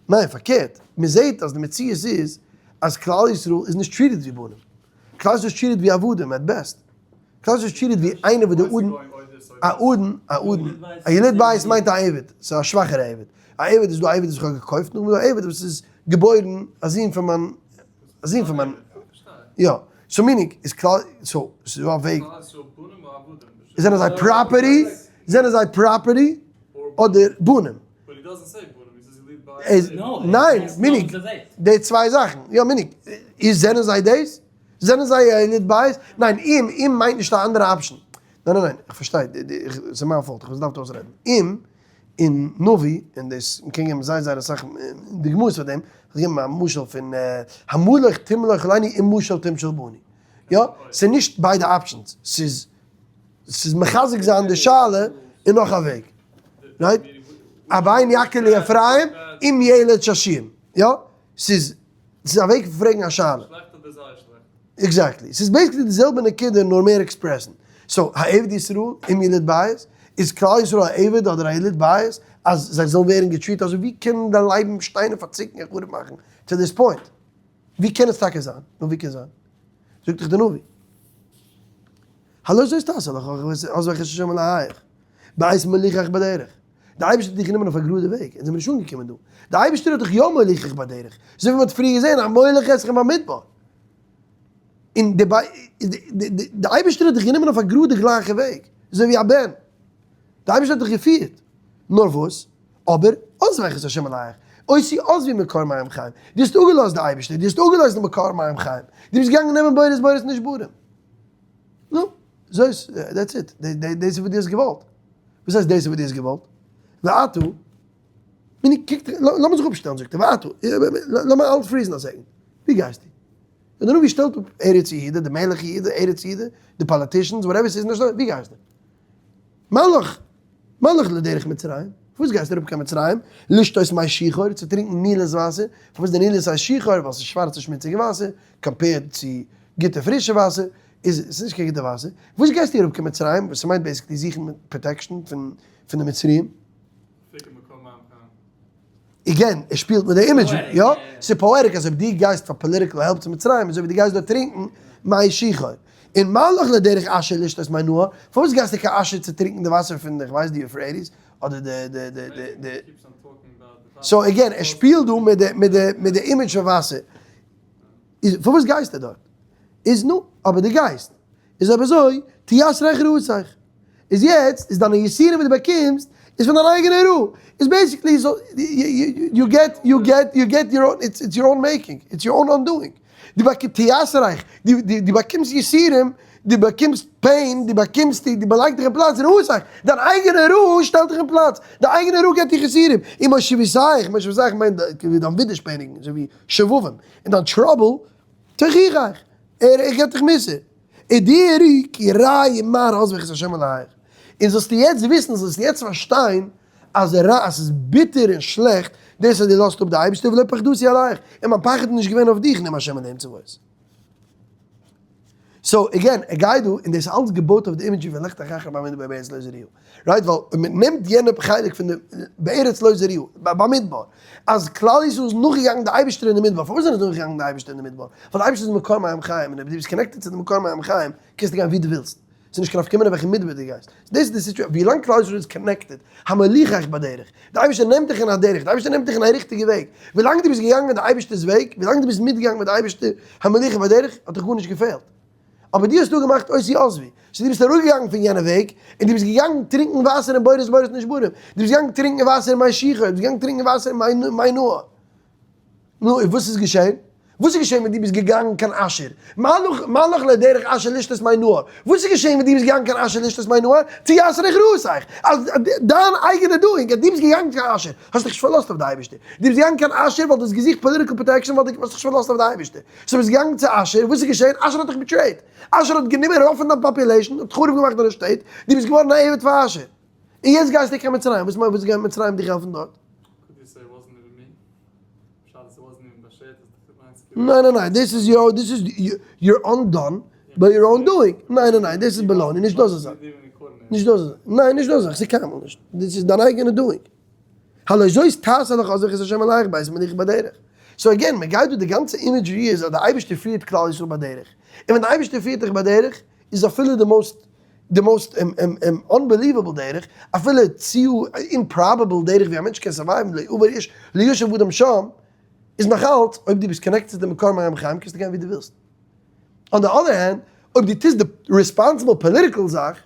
ניין פארקערט, מען זעט אז די מציאות איז אז כלל ישראל איז נישט treated ווי בנים, כלל ישראל איז treated ווי עבדים at best. כלל ישראל איז treated ווי איינער וואס די אדון, א אדון, א אדון, א יליד בית מיינט א עבד, ס'איז א שוואכערע עבד, א עבד איז דא א עבד וואס איך האב געקויפט, נאכדעם איז דא א עבד וואס איז געבוירן א זון פון מיין, א זון פון מיין, יא, so meaning איז כלל, so ס'איז דא א וועג, זענען זיי property, זענען זיי property אדער בנים? ניין, meaning, די צוויי זאכן, יא meaning, איז זענען זיי דאס? זענען זיי א יליד בית? ניין, אם, אם מיינט נישט א אנדערע option. ניין ניין ניין, איך פארשטיי, ס'איז מיין fault, איך האב עס געדארפט אויסרעדן. אם, אין נביא, און דאס, מ'קען געבן זייער זייער אסאך דוגמאות פאר דעם, כ'וועל געבן א משל פון המלוך תמלוך עלינו אם משול תמשול בנו. יא, ס'איז נישט ביידע options, ס'איז ס'איז מחזק זיין די שאלה אין נאך א וועג. Right? הבן יקר לי אפרים אם ילד שעשועים. יא? ס'איז ס'איז א וועג פון פרעגן א שאלה. שלעכט אדער זייער שלעכט? Exactly. ס'איז basically די זעלבע נקודה נאר מער express ן. So, העבד ישראל אם יליד בית, איז כלל ישראל א עבד אדער א יליד בית אז זיי זאלן ווערן גע treat אזוי? ווי קענען די לייבן שטיין און פארציקן און חרוב מאכן to this point? ווי קען עס טאקע זיין? נו ווי קען זיין? זאגט דיך די נביא. הלא זאת תעשה לך עזבך את השם אלהיך בעת מוליכך בדרך. די אייבערשטער האט דיך גענומען אויף א גראדע וועג, אונז זעמיר נישט אנגעקומען דא. די אייבערשטער האט דיך יא מוליכך בדרך, אזוי ווי מען האט פריער געזען המוליך אתכם במדבר. און די די אייבערשטער האט דיך גענומען אויף א גראדע גלייכע וועג, אזוי ווי א בן. די אייבערשטער האט דיך געפירט. נאר וואס? אבער עזבך את השם אלהיך, אותי עזבו מקור מים חיים. דו האסט אפגעלאזט די אייבערשטער, דו האסט אפגעלאזט די מקור מים חיים. דו ביסט געגאנגען נעמען בורות בורות נשברים. נו, זאת, that's it, דאס איז וואס דו האסט געוואלט. וואס הייסט דאס איז וואס דו האסט געוואלט? ועתה, meaning קוקט, לאמיר זיך אפשטעלן זאגט ער, ועתה, לאמיר אלץ freeze ן א second, ווי גייסטו? און דער נביא שטעלט אפ ארץ יהודה, די מלך יהודה, ארץ יהודה, די politicians, whatever ס'איז נישט דא, ווי גייסטו? מה לך, מה לך לדרך מצרים, פארוואס גייסטו אראפ קיין מצרים, לשתות מי שיחור, צו טרינקן נילוס וואסער, פארוואס די נילוס הייסט שיחור, ווייל ס'איז שווארצע שמוציגע וואסער, compared צו גוטע פרישע וואסער, איז עס נישט קיין גוטע וואסער, וואס גייסטו אראפ קיין מצרים, וואס ס'מיינט basically זוכן protection פון פון די מצריים. Again, ער שפילט מיט די imagery, יא? ס'איז poetic אז אויב דו גייסט פאר political help צו מצרים, אזוי ווי דו גייסט דארט טרינקן מי שיחור. און מה לך לדרך אשור לשתות מי נהר, פארוואס גייסטו קיין אשור צו טרינקן די וואסער פון די, כ'ווייס די Euphrates, אדער די די די די די. So again, ער שפילט דא מיט די מיט די מיט די image פון וואסער. איז פארוואס גייסטו דארט? איז נו, אבער דו גייסט. איז אויב אזוי, תיסרך רעתך. איז יעצט, איז דיינע יסורים וואס דו באקומסט, איז פון דיין אייגענע רעה. איז basically, you get, you get, you get your own, it's your own making, it's your own undoing. דו באקומסט תיסרך, דו באקומסט יסורים, דו באקומסט pain, דו באקומסט, דו באלייגט דיך אין פלאץ, רעתך, דיין אייגענע רעה שטעלט דיך אין פלאץ, די אייגענע רעה געבט דיך יסורים. און מושבותיך, מושבותיך מיינט ווי דיין ווידערשפעניגן, אזוי ווי שובבים, און דיין trouble, תוכיחך, ער געבט דיך מוסר. ודעי כי רע ומר עזבך את השם אלהיך. און זאלסטו יעצט וויסן, זאלסטו יעצט פארשטיין, אז רע, אז ס'איז ביטער און שלעכט, דאס אז דו לאזט אפ די אייבערשטער, ולא פחדתי עליך, און מיין פחד איז נישט געווען אויף דיך, נאום השם אלהים צבאות. So, again, ער גייט דא, און דאס איז אלץ געבויט אויף די imagery פון לכתך אחרי במדבר בארץ לא זרועה. Right? ווייל אויב מען נעמט יענע חלק פון די בארץ לא זרועה, במדבר, אז כלל ישראל איז נאכגעגאנגען די אייבערשטער אין די מדבר, פארוואס זענען זיי נאכגעגאנגען די אייבערשטער אין די מדבר? ווייל די אייבערשטער איז מקור מים חיים, און אויב דו ביסט connected צו די מקור מים חיים, קענסטו גיין וואו דו ווילסט. ס'איז נישט קיין נפקא מינה וועלכע מדבר דו גייסט. דאס איז די סיטואציע, ווי לאנג כלל ישראל איז connected, המוליכך בדרך, די אייבערשטער נעמט דיך אין א דרך, די אייבערשטער נעמט דיך אין א ריכטיגע וועג, ווי לאנג דו ביסט געגאנגען די אייבערשטער'ס וועג, ווי לאנג דו ביסט מיטגעגאנגען מיט די אייבערשטער, המוליכך בדרך, האט דיך גארנישט געפעלט. אבער דו האסט דא געמאכט אותי עזבו, so דו ביסט אראפגעגאנגען פון יענע וועג, און דו ביסט געגאנגען טרינקען וואסער אין בורות בורות נשברים, דו ביסט געגאנגען טרינקען וואסער אין מי שיחור, דו ביסט געגאנגען טרינקען וואסער אין מי נהר. נו, און וואס איז געשען? וואס איז געשען ווען דו ביסט געגאנגען קיין אשור? מה לך לדרך אשור לשתות מי נהר? וואס איז געשען ווען דו ביסט געגאנגען קיין אשור לשתות מי נהר? תיסרך רעתך! אז דיין אייגענע doing, אז דו ביסט געגאנגען קיין אשור, האסט דיך נישט פארלאזט אויף די אייבערשטער. דו ביסט געגאנגען קיין אשור ווייל דו האסט געזוכט political protection, ווייל דו האסט דיך נישט פארלאזט אויף די אייבערשטער. So ביסט געגאנגען צו אשור, וואס איז געשען? אשור האט דיך betrayed. אשור האט גענומען רוב פון דיין population, האט חרוב געמאכט דיינע שטעט, דו ביסט געווארן א עבד פאר אשור. און יעצט גייסטו קיין מצרים, וואס מיינט וואס גייט מצרים דיך העלפן דארט? ניין ניין ניין, דאס איז יא, דאס איז you're undone by your own doing, ניין ניין ניין, דאס איז baloney, נישט דאס איז נישט דאס איז, ניין נישט דאס איז, קיינמאל נישט, דאס איז דיין אייגענע doing. הלא זאת תעשה לך עזבך את השם אלהיך בעת מוליכך בדרך. So again, מען גייט דא די גאנצע imagery איז אז די אייבערשטער פירט כלל ישראל בדרך, און ווען די אייבערשטער פירט דיך בדרך, איז אפילו די most די most unbelievable דרך, אפילו צו improbable דרך ווי א מענטש קען survive ן, לא עבר איש לא ישב אדם שם, איז נאכאלץ אויב דו ביסט connected צו די מקור מים חיים קענסטו גיין ווי דו ווילסט. On the other hand, אויב דו טוסט די responsible political זאך,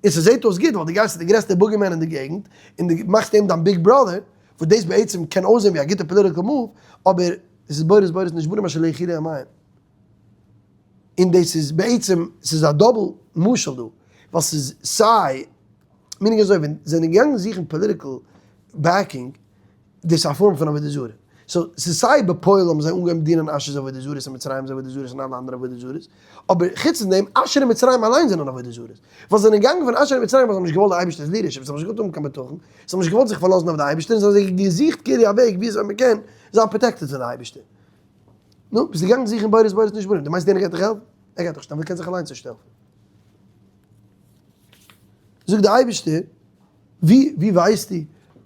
און ס'זעט אויס גוט ווייל דו גייסט צו די גרעסטע boogeyman אין די געגנט, און דו מאכסט אים דיין big brother. וואס דאס בעצם קען אויסזען ווי א גוטע political move, אבער עס איז בורות בורות נשברים אשר לא יכילו המים. און דאס איז בעצם, ס'איז א double משל דא, ווייל ס'איז סיי, meaning אזוי, ווען זיי זענען געגאנגען זוכן political backing, דאס איז א form פון עבודה זרה. so, ס'איז סיי בפועל האבן זיי אנגעהויבן דינען אשור'ס עבודה זרות און מצרים'ס עבודה זרות און אלע אנדערע עבודה זרות, אבער חוץ פון דעם, אשור און מצרים אליין זענען עבודה זרות. ווייל זיי זענען געגאנגען פון אשור און מצרים ווייל זיי האבן נישט געוואלט די אייבערשטער'ס leadership, זיי האבן נישט געוואלט האבן קיין בטחון, זיי האבן נישט געוואלט זיך פארלאזן אויף די אייבערשטער, און זיי האבן זיך געזוכט כאילו א וועג ווי אזוי מ'קען זיין protected פון די אייבערשטער. נו, ביסט געגאנגען זוכן בורות בורות נשברים, דו מיינסט יענער גייט דיך העלפן? ער גייט דיך נישט העלפן, ער קען זיך אליינס נישט העלפן. זאגט די אייבערשטער, ווי ווי ווייסטו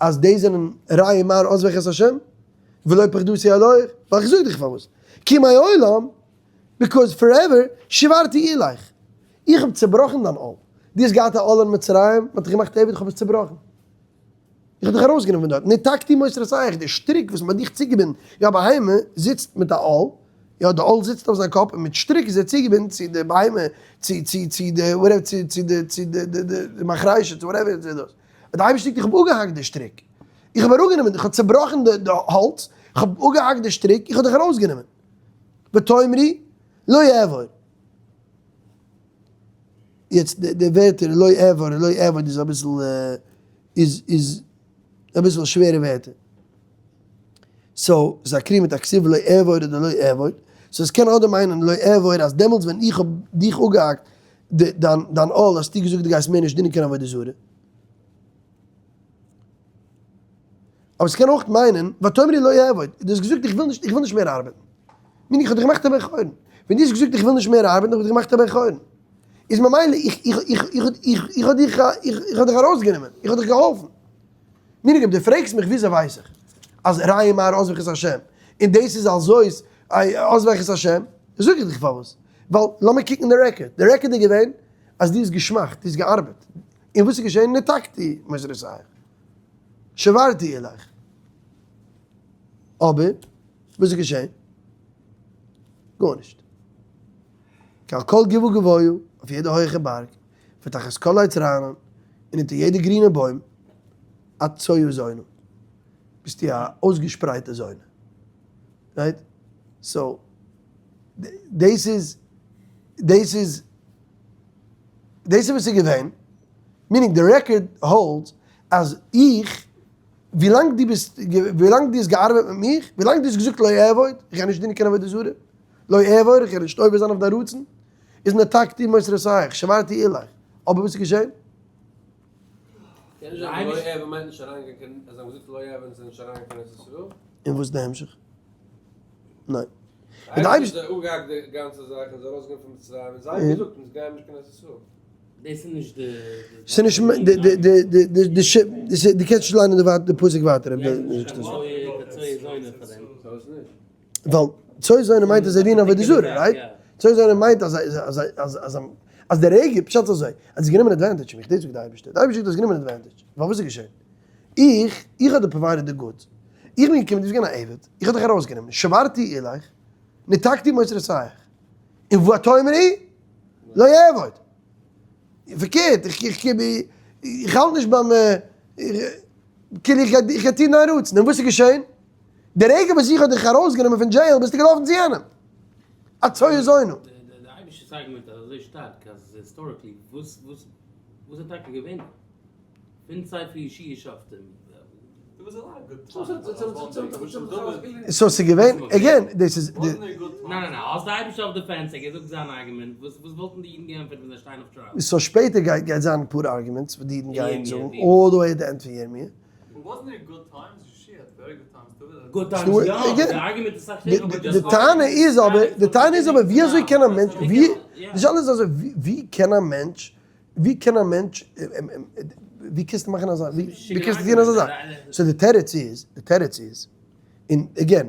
אז די זענען רעי מר עזבך את השם ולא פחדתי אלהיך, ווייל איך זאג דיך פארוואס, כי מעולם, because forever, שברתי עולך, איך האב צעבראכן דיין עול, דו האסט געהאט א עול אין מצרים, מען האט דיך געמאכט עבד, איך האב עס צעבראכן, איך האב דיך ארויסגענומען פון דארט, נתקתי מוסרותיך, די שטריק וואס מען האט דיך צוגעבינדן, יא א בהמה זיצט מיט א עול, יא די עול זיצט אויף זיין קאפ און מיט שטריק איז ער צוגעבינדן צו די בהמה, צו צו צו די whatever צו צו די צו די די די מחרשה צו whatever איז דאס. האט די אייבערשטער געזאגט איך האב אפגעהאקט די שטריק, איך האב אראפגענומען, איך האב צעבראכן די די האלץ, איך האב אפגעהאקט די שטריק, איך האב דיך ארויסגענומען. ותאמרי לא אעבור. יעצט די די ווערטער לא אעבור לא אעבוד איז אביסל איז איז אביסל שווערע ווערטער. so ס'איז א קרי מיט א כתיב לא אעבור אדער לא אעבוד, so עס קען אדער מיינען לא אעבור אז דעמאלטס ווען איך האב דיך אפגעהאקט דיין דיין עול האסטו געזאגט דו גייסט מער נישט דינען קיין עבודה זרה. אבער עס קען אויך מיינען ותאמרי לא אעבוד, דו האסט געזאגט איך וויל נישט איך וויל נישט מער ארבעטן. meaning איך האב דיך געמאכט א בן חורין. ווען דו האסט געזאגט איך וויל נישט מער ארבעטן האב איך דיך געמאכט א בן חורין. איז ממילא איך איך איך איך איך איך האב דיך איך האב דיך ארויסגענומען, איך האב דיך געהאלפן. meaning אויב דו פרעגסט מיך וויאזוי ווייס איך אז רעי מהר עזבך את השם און דאס איז אלזויס עזבך את השם, זאג איך דיך פארוואס, ווייל לאמיר קוקן די record, די record איז געווען אז דו האסט געשמאכט, דו האסט געארבעט, און וואס איז געשען, נתקתי מוסרותיך, שברתי עולך, אבער וואס איז געשען? גארנישט. כי על כל גבעה גבוה, אויף יעדע הויעכע בארג, ותחת כל עץ רענן, און אונטער יעדע גרינע בוים, את צואה זונה, ביסטו א אויסגעשפרייטע זונה. right? so, דאס איז, דאס איז, דאס איז וואס איז געווען, meaning די record holds אז איך, ווילאנג דו ביסט, ווילאנג דו האסט געארבעט מיט מיך, ווילאנג דו האסט געזאגט לא אעבוד, איך גיי נישט דינען קיין עבודה זרה, לא אעבור, איך גיי נישט עובר זיין אויף דיין רצון, איז נתקתי מוסרותיך, שברתי עולך. אבער וואס איז געשען? קען נישט זיין לא אעבור מיינט נישט אריינגיין קיין, אז זיי האבן געזאגט לא אעבור און זיי זענען נישט אריינגיין קיין ארץ ישראל. און וואס איז די המשך? ניין. די אייבערשטער האט אפגעהאקט די גאנצע זאך און זיי ארויסגענומען פון מצרים און זיי האבן געזאגט אונז גייען נישט קיין ארץ ישראל. דאס איז נישט די. ס'איז נישט די די די די די די ש די קענסט נישט ליינען די פסוק ווייטער אויב דו זאגסט אזוי. ווייל צואה זונה מיינט אז זיי דינען עבודה זרה, right? צואה זונה מיינט אז אז אז אז אז די רגע, פשט איז אזוי, אז זי גענומען advantage פון מיך, דאס זאגט די אייבערשטער, די אייבערשטער האט גענומען advantage, ווייל וואס איז געשען? איך, איך האב דיר provided די goods, איך בין געקומען, דו ביסט געווען א עבד, איך האב דיך ארויסגענומען, שברתי עולך, נתקתי מוסרותיך, און ותאמרי לא אעבוד. פארקערט, איך איך איך האלט נישט ביים כאילו איך גיי איך גיי טון דיין רצון, און וואס איז געשען? די רגע וואס איך האב דיך ארויסגענומען פון jail ביסטו געלאפן צו יענעם. א צואה זונה. די אייבישטער'ס argument איז אזוי שטארק אז historically וואס וואס וואס איז טאקע געווען דא? פון צייט פון יהושע שופטים. so ס'איז געווען, again, דאס איז די. ניין ניין ניין, האסט די אייבישטער אויף defense, ער געזאגט זיין argument, וואס וואס וואלטן די אידן געענטפערט ווען זיי שטייען אויף trial? so שפעטער גייט גייט זיין אפאר arguments וואס די אידן גייען זאגן all the way at the end פון ירמי'. די טענה איז אבער, די טענה איז אבער ווי אזוי קען א מענטש, ווי, די שאלה איז אזוי, ווי קען א מענטש, ווי קען א מענטש, ווי קענסטו מאכן אזא, ווי קענסטו טון אזא זאך? so די תירוץ איז, די תירוץ איז, און again,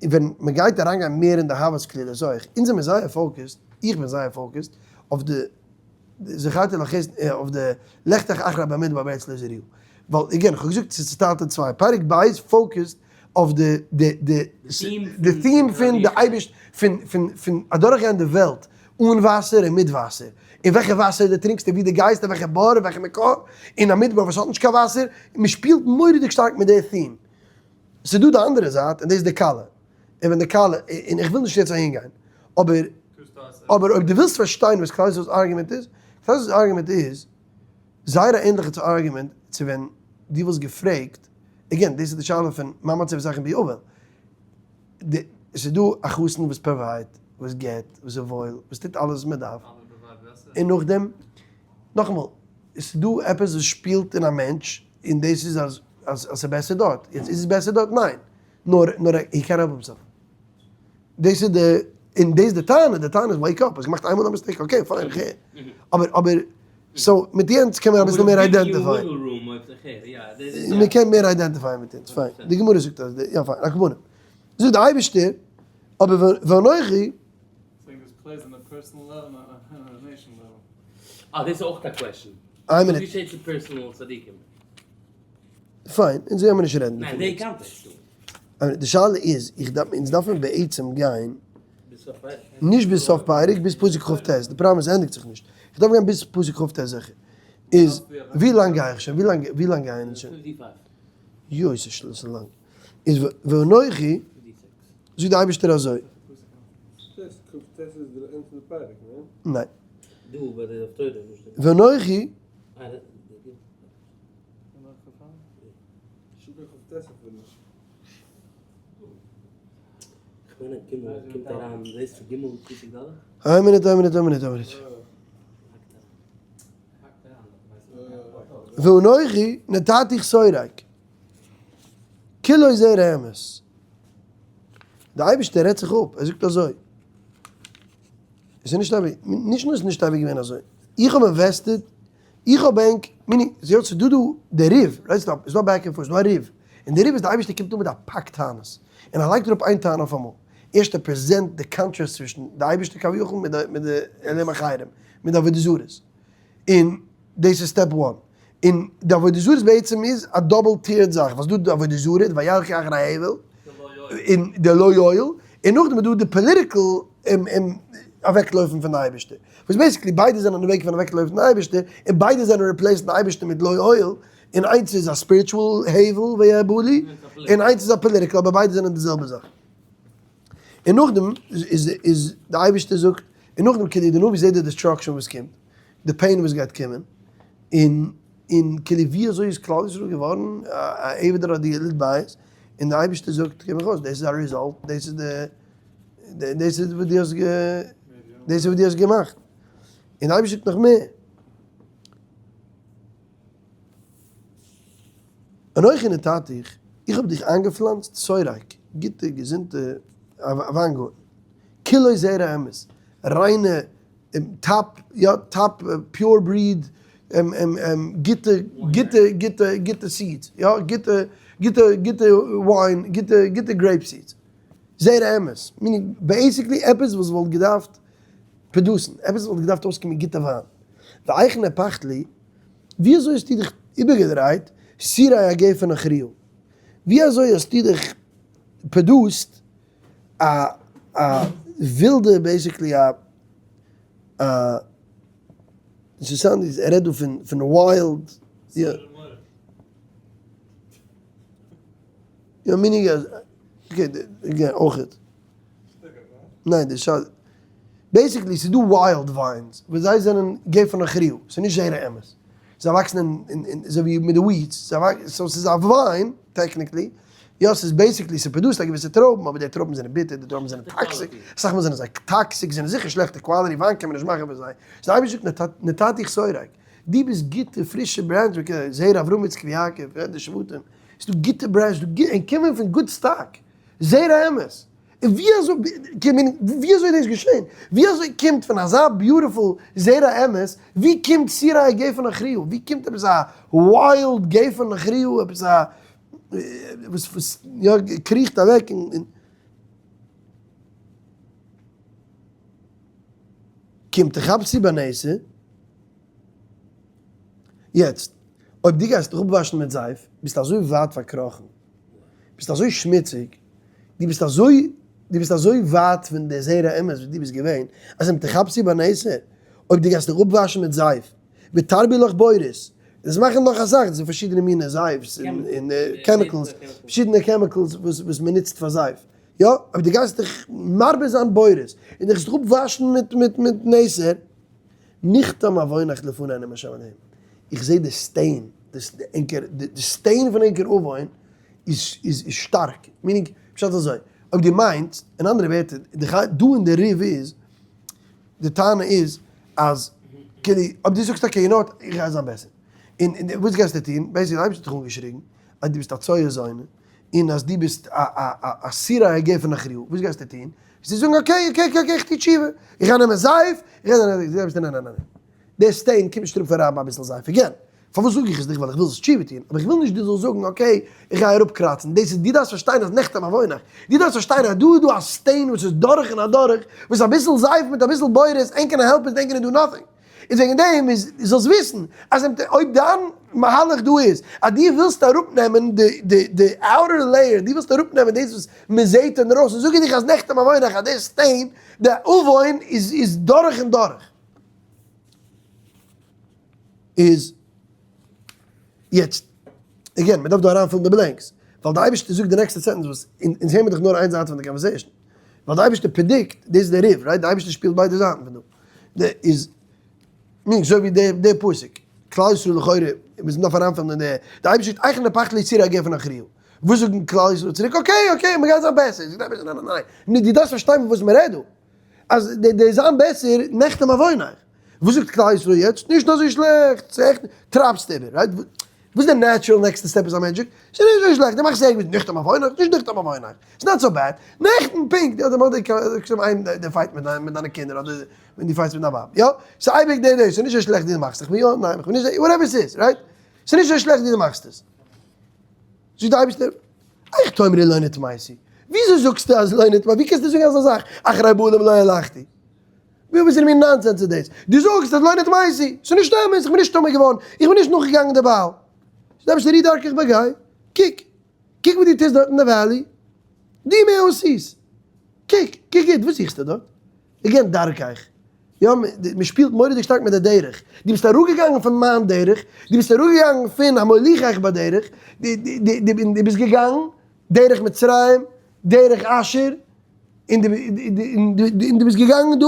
ווען מען גייט אריינגיין מער אין די אהבת כללות אויך, אונז זעמיר זייער focused, איך בין זייער focused, אויף די זכרתי לך חסד, אויף די לכתך אחרי במדבר בארץ לא זרועה. ווייל again, איך האב געזאגט ס'איז צוטיילט אין צוויי, פרק ב' focused אויף די די די די theme פון די אייבערשט פון פון פון אדורכגיין די וועלט. אן וואסער און מיט וואסער, און וועלכע וואסער דו טרינקסט און ווי דו גייסט און וועלכע בור און וועלכע מקור, און א מדבר וואס האט נישט קיין וואסער, מען שפילט מורא'דיג שטארק מיט די theme. ס'איז דא די אנדערע זייט און דאס איז די כלה, און ווען די כלה, און איך וויל נישט יעצט אהין גיין, אבער אבער אויב דו ווילסט פארשטיין וואס כלל ישראל'ס argument איז, כלל ישראל'ס argument איז זייער א ענליכע צו argument צו ווען דו וואלסט געפרעגט, again דאס איז די שאלה פון מה מצב זאכן ביי אבל, די ס'איז דא א חתן וואס provide ט, וואס געבט, וואס איז וואויל, וואס טוט אלעס וואס מען דארף, און נאכדעם, נאכאמאל, ס'איז דא עפעס וואס שפילט אין א מענטש, און דאס איז אז אז ס'איז בעסער דארט, יעצט איז עס בעסער דארט? ניין, נאר נאר הי קענט העלפ הימסעלף, דאס איז די, און דאס איז די טענה, די טענה איז wake up, האסט געמאכט איינמאל א mistake, okay fine איך הער, אבער אבער, so מיט יענץ קען מען אביסל מער identify ען. מען קען מער identify ען מיט אונז, fine, די גמרא זאגט אז די, יא fine, על כל פנים, זאגט די אייבערשטער, אבער ואנכי. אה דאס איז אויך א question. איין מינוט. ווי שטייט צו personal צדיקים? fine, אונז גיימיר נישט רעדן ניין, דערפון די יעצט. context דא. איין מינוט, די שאלה איז, איך דארף, אונז דארפן בעצם גיין, ביז סוף פרק. נישט ביז סוף פרק, ביז פסוק כ ט, די פראבלעם איז ענדיגט זיך נישט. איך דארף גיין ביז פסוק כ ט זיכער. איז, ווי לאנג גיי איך שוין? ווי לאנג, ווי לאנג גייען אונז שוין? יוי, ס'איז לאנג. איז ואנכי, זאגט די אייבערשטער אזוי. ניין. ואנכי. איין מינוט איין מינוט איין מינוט איין מינוט. ואנכי נתתיך שורק. כולו זרע אמת. די אייבערשטער רעדט זיך אפ, ער זאגט אזוי, עס איז נישט אייביג, נישט נאר עס איז נישט אייביג געווען אזוי, איך האב invested, איך האב ענק, meaning, זי האט ס'דא דא די ריב, right stop, איז דא back and forth, ס'דא א ריב, און די ריב איז די אייבערשטער קומט אן מיט א פאק טענות, און ער לייגט אראפ איין טענה אויף אמאל, ערשט ער present די contrast צווישן די אייבערשטער כביכול מיט די מיט די אלהים אחרים, מיט די עבודה זרות, און דאס איז step one. און די עבודה זרה בעצם איז א double tiered זאך, ווייל ס'דא די עבודה זרה, די וילכו אחרי ההבל, און די לא יועיל, און נאכדעם איז דא די political אוועקלויפן פון די אייבערשטער, וואס basically ביידע זענען אויף די וועג פון אוועקלויפן פון די אייבערשטער, און ביידע זענען replace ן די אייבערשטער מיט לא יועיל, און איינס איז א spiritual הבל והבלי, און איינס איז א political, אבער ביידע זענען די זעלבע זאך. און נאכדעם איז איז די אייבערשטער זאגט, און נאכדעם כאילו די נביא זעט די destruction וואס קומט, די pain וואס גייט קומען, און און כאילו ווי אזוי איז כלל ישראל געווארן א עבד אדער יליד בית, און די אייבערשטער זאגט קום איך אויס דאס איז א result, דאס איז די דאס איז וואס דו האסט דאס איז וואס דו האסט געמאכט, און די אייבערשטער זאגט נאך מער. אנכי נטעתיך, איך האב דיך איינגעפלאנצט, שורק, גוטע געזונטע וויינגארטן, כולו זרע אמת, ריינע top, יא top pure breed, גוטע גוטע גוטע גוטע seeds, יא גוטע גוטע גוטע וויין, גוטע גוטע grape seeds, זרע אמת, meaning basically עפעס וואס וואלט געדארפט produce ן, עפעס וואס וואלט געדארפט אויסקומען גוטע וויין, ואיך נהפכת לי, ווי אזוי האסטו דיך איבערגעדרייט סירי הגפן נכריה? ווי אזוי האסטו דיך produced א א ווילדע basically א א אינטערעסאנט איז ער רעדט דא פון פון wild יא יא meaning אז okay אויכעט. ניין די שאלה basically ס'איז דא wild vines וואס זיי זענען גפן נכריה ס'איז נישט זייער אמת זיי וואקסן אין אין אזוי ווי מיט די weeds זיי וואקסן so ס'איז א וויין technically יא ס'איז basically ס' produce ט א געוויסע טרויבן אבער די טרויבן זענען ביטער די טרויבן זענען toxic אסאך מאל זענען זיי toxic זענען זיכער שלעכטע quality וויין קען מען נישט מאכן פון זיי סאו די אייבערשטער זאגט נטעתיך שורק דו ביסט גוטע פרישע branch זרע אברהם יצחק ויעקב די שבטים ס'איז דא גוטע branch און קומען פון good stock זרע אמת. און ווי אזוי, ווי אזוי איז דאס געשען? ווי אזוי קומט פון אזא beautiful זרע אמת, ווי קומט סירי גפן נכריה? ווי קומט עפעס א wild גפן נכריה, עפעס א וואס וואס יא קריכט אוועק און קומט תכבסי בנשא. יעצט, אויב דו גייסט דיך אפוואשן מיט זייף, ביסטו אזוי ווייט פארקראכן. ביסט אזוי שמוציג, דו ביסט אזוי. דו ביסט אזוי ווייט פון די זרע אמת וואס דו ביסט געווען, אז אם תכבסי בנתר, אויב דו גייסט דיך אפוואשן מיט זייף, ותרבי לך בורית, דאס מאכן נאך אסאך, דאס איז פארשידענע מיני זייף'ס און chemicals, פארשידענע chemicals וואס מען נוצט פאר זייף, יא, אויב דו גייסט דיך מרבה זיין בורית, און דיך זיך אפוואשן מיט מיט מיט נתר, נחתם עוונך לפני נאם השם אלהים, איך זע די stain, ענקער, די stain פון ענקער עוון איז איז שטארק, meaning, פשט אזוי, אויב דו מיינסט, אין אנדערע ווערטער, דא אין די ריף איז, די טענה איז אז כאילו אויב דו זאגסט okay, you know what, איך גיי זיין בעסער, און וואס גייסטו טון? basically די אייבערשטער האט דיך אנגעשריגן אז דו ביסט א צואה זונה, און אז דו ביסט א א א סירי הגפן אחריה, וואס גייסטו טון? וועסטו זאגן okay okay okay okay איך טו תשובה, איך גיי נעמען זייף, איך גיי זאגט די אייבערשטער ניין ניין ניין, די stain קומט נישט אראפ פון רייבן אביסל זייף, again, פארוואס זאג איך עס דיך? ווייל איך וויל זאלסט תשובה טון, אבער איך וויל נישט דו זאלסט זאגן okay איך גיי אראפקראצן, דאס איז דו דארפסט פארשטיין אז נחתם עוונך, דו דארפסט פארשטיין אז דא איז דא א stain וואס איז דורך און אדורך, וואס אביסל זייף מיט אביסל בורית ain't gonna help it ain't gonna do nothing, איז וועגן דעם איז זאלסט וויסן אז אויב דיין מהלך דא איז אז דו ווילסט אראפנעמען די די די outer layer, דו ווילסט אראפנעמען דאס וואס מען זעט אינדרויסן, זאג איך דיך אז נחתם עוונך אז די stain, די עוון איז איז דורך און דורך. איז יעצט again מען דארף דא אריינפילן די blanks ווייל די אייבערשטער זאגט די נעקסטע sentence וואס אונז הערן מיר דאך נאר איין זייט פון די conversation ווייל די אייבערשטער predict דאס איז די ריף right די אייבערשטער שפילט ביידע זייטן פון דא די איז מין אזוי ווי די די פסוק כלל ישראל לכאורה מיר דארף אריינפילן אין די די אייבערשטער זאגט איך נפחת לי צירי הגפן אחריה וואס זאגן כלל ישראל צוריק okay okay מען גייט זיין בעסער זאגט די אייבערשטער ניין ניין ניין דו דארפסט פארשטיין פון וואס מען רעדט דא אז די די זיין בעסער נחתם עוונך. וואס זאגט כלל ישראל יעצט? נישט אזוי שלעכט, ס'איז עכט, טרייבסט איבער, right? וואס איז די natural נעקסטע step איז א מענטש זאגט, ס'איז נישט אזוי שלעכט, דו מאכסט ערגער מיט נחתם עוונך, נישט נחתם עוונך, it's not so bad, נעכטן פונקט, יא, די מאכסט די fight מיט דיין מיט דיינע קינדער אדער ווען דו fight סט מיט דיין ווייב, יא? ס'איז אייביג די די, ס'איז נישט אזוי שלעכט ווי דו מאכסט, איך בין יא, ניין, איך בין נישט, whatever ס'איז, right? ס'איז נישט אזוי שלעכט ווי דו מאכסט עס. זאגט די אייבערשטער, איך תאמרי לא נטמאתי, וויאזוי זאגסטו אז לא נטמא, ווי קענסטו זאגן אזא זאך, אחרי בלעם לא הלכתי, ווי וואס מין nonsense איז דאס, דו זאגסט אז לא נטמאתי, ס'איז נישט אמת, איך בין נישט טמא געווארן, איך בין נישט נאכגעגאנגען די בעל, זאגט די אייבערשטער ראי דרכך בגיא, קוק, קוק וואס דו טוסט דארט אין די valley, די מעשיות, קוק, קוק גוט, וואס זוכסטו דארט? again דרכך. יא, מען שפילט מורא'דיג שטארק מיט די דרך. דו ביסט אראפגעגאנגען פון מיין דרך, דו ביסט אראפגעגאנגען פון המוליכך בדרך, דו ביסט געגאנגען דרך מצרים, דרך אשור, און דו ביסט געגאנגען דא,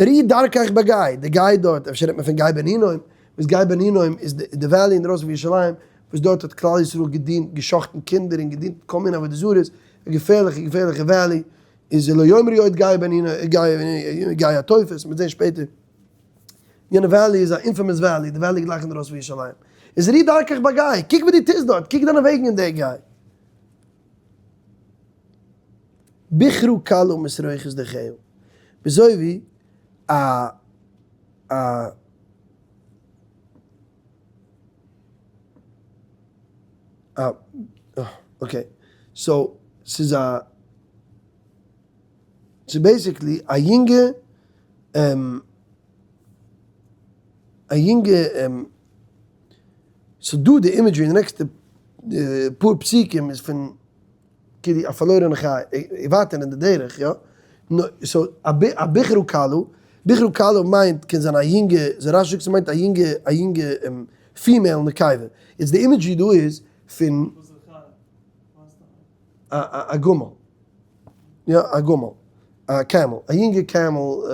ראי דרכך בגיא, די גיא דארט, אפשר רעדט מען פון גיא בן הינום, וואס גיא בן הינום איז די valley אינדרויסן פון ירושלים, וואס דארט האט כלל ישראל געדינט, גע'שחט'ן קינדער און געדינט כל מיני עבודה זרות, א געפערליכע געפערליכע valley, איז לא יאמרו עוד גיא בן הינום, גיא התופת, מ'וועט זען שפעטער. יענע valley איז א infamous valley, די valley גלייך אינדרויסן פון ירושלים. איז ראי דרכך בגיא, קוק וואס דו טוסט דארט, קוק דיינע וועגן אין די גיא. בכרה כלה מתרוכת דרכיה, אזוי ווי א א א okay, so ס'איז א ס'איז basically א יונגע א יונגע ס'איז דא די imagery אין די נעקסטע פאר פסוקים איז פון כאילו א פארלוירענע חי, ווייטער אין די דרך יא, so א בכרה כלה, בכרה כלה מיינט קען זיין א יונגע, זיי רש"י זאגט ס'מיינט א יונגע א יונגע female נקבה, יעצט די imagery דא איז פון א גמל, יא א גמל, א camel, א יונגע camel,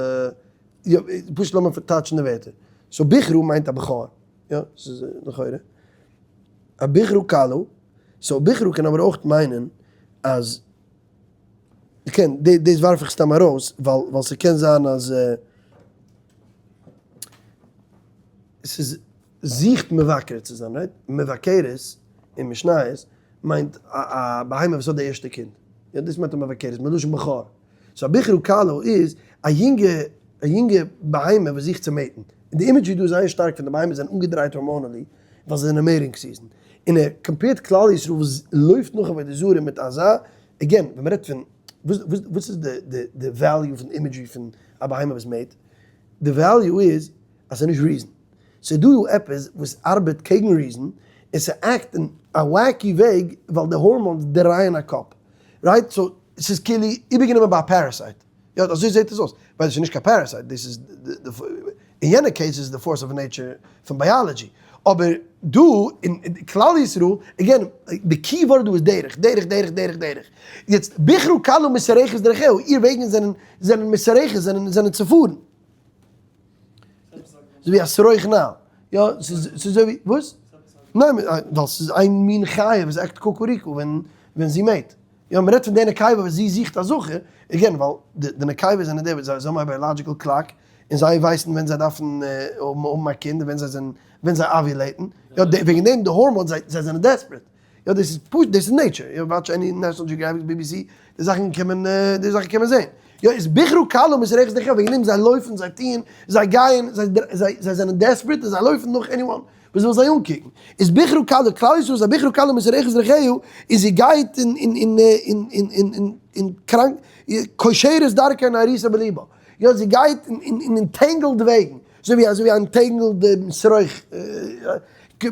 יא פשוט לאמיר טייטשן די ווערטער, so בכרה מיינט א בכור, יא ס'איז לכאורה, א בכרה כלה, so בכרה קען אבער אויך מיינען אז, קען, דאס ווארף איך סתם ארויס, ווייל ס'קען זיין אז ס'איז זוכט מבקר צו זיין, right? מבקרת אין משניות מיינט א בהמה וואס האט די ערשטע קינד, יא דאס מיינט א מבקרת, מלשון בכור. so א בכרה כלה איז א יונגע א יונגע בהמה וואס זוכט צו mate ן. און די imagery דא איז זייער שטארק פון די בהמות זענען אנגעדרייט hormonally ווייל זיי זענען mating season. און ער compare ט כלל ישראל וואס לויפט נאך עבודה זרה מיט אזא, again ווען מ'רעדט פון וואס וואס איז די די די value פון imagery פון א בהמה וואס mate ט? די value איז אז ס'איז נישט reason. ס'איז דא דא עפעס וואס ארבעט קעגן reason און ס' act אין א wacky וועג ווייל די hormones דרייען א קאפ. right? So ס'איז כאילו איבערגענומען ביי א parasite. יא, אזוי זעט עס אויס. ווייל עס איז נישט קיין parasite, דאס איז אין יענע case איז די force of nature פון biology. אבער דא אין כלל ישראל, again, די key ווארט דא איז דרך, דרך, דרך, דרך, דרך. יעצט, בכרה כלה משרכת דרכיה, איר וועגן זענען זענען משרכת, זענען זענען צופארן. אזוי ווי א שרוך נעל. יא, ס'איז אזוי ווי, וואס? ניין, ווייל ס'איז איין מין חיה וואס act קוקוריקו ווען ווען זי mate. יא, מ'רעדט פון די נקבה וואס זי זוכט א זכר, again, ווייל די נקבה זענען די וואס זיי האבן א biological clock, און זיי ווייסן ווען זיי דארפן האבן א קינד און ווען זיי זענען, ווען זיי ovulate ן, יא, וועגן דעם די hormones, זיי זענען desperate. יא, דאס איז פשוט, דאס איז nature. יא, watch any National Geographic, BBC, די זאכן קען מען, די זאכן קען מען זען. יא, איז בכרה כלה משרכת דרכיה, וועגן דעם זיי לויפן, זיי טוען, זיי גייען, זיי זענען desperate און זיי לויפן נאך anyone וואס וויל זיי אנקוקן. איז בכרה כלה, כלל ישראל איז א בכרה כלה משרכת דרכיה, און זי גייט אין אין אין אין אין אין אין אין קראנק, קושרת דרכה נעריסה בליבה. יא, זי גייט אין אין אין entangled וועגן, אזוי ווי אזוי ווי א entangled שרוך,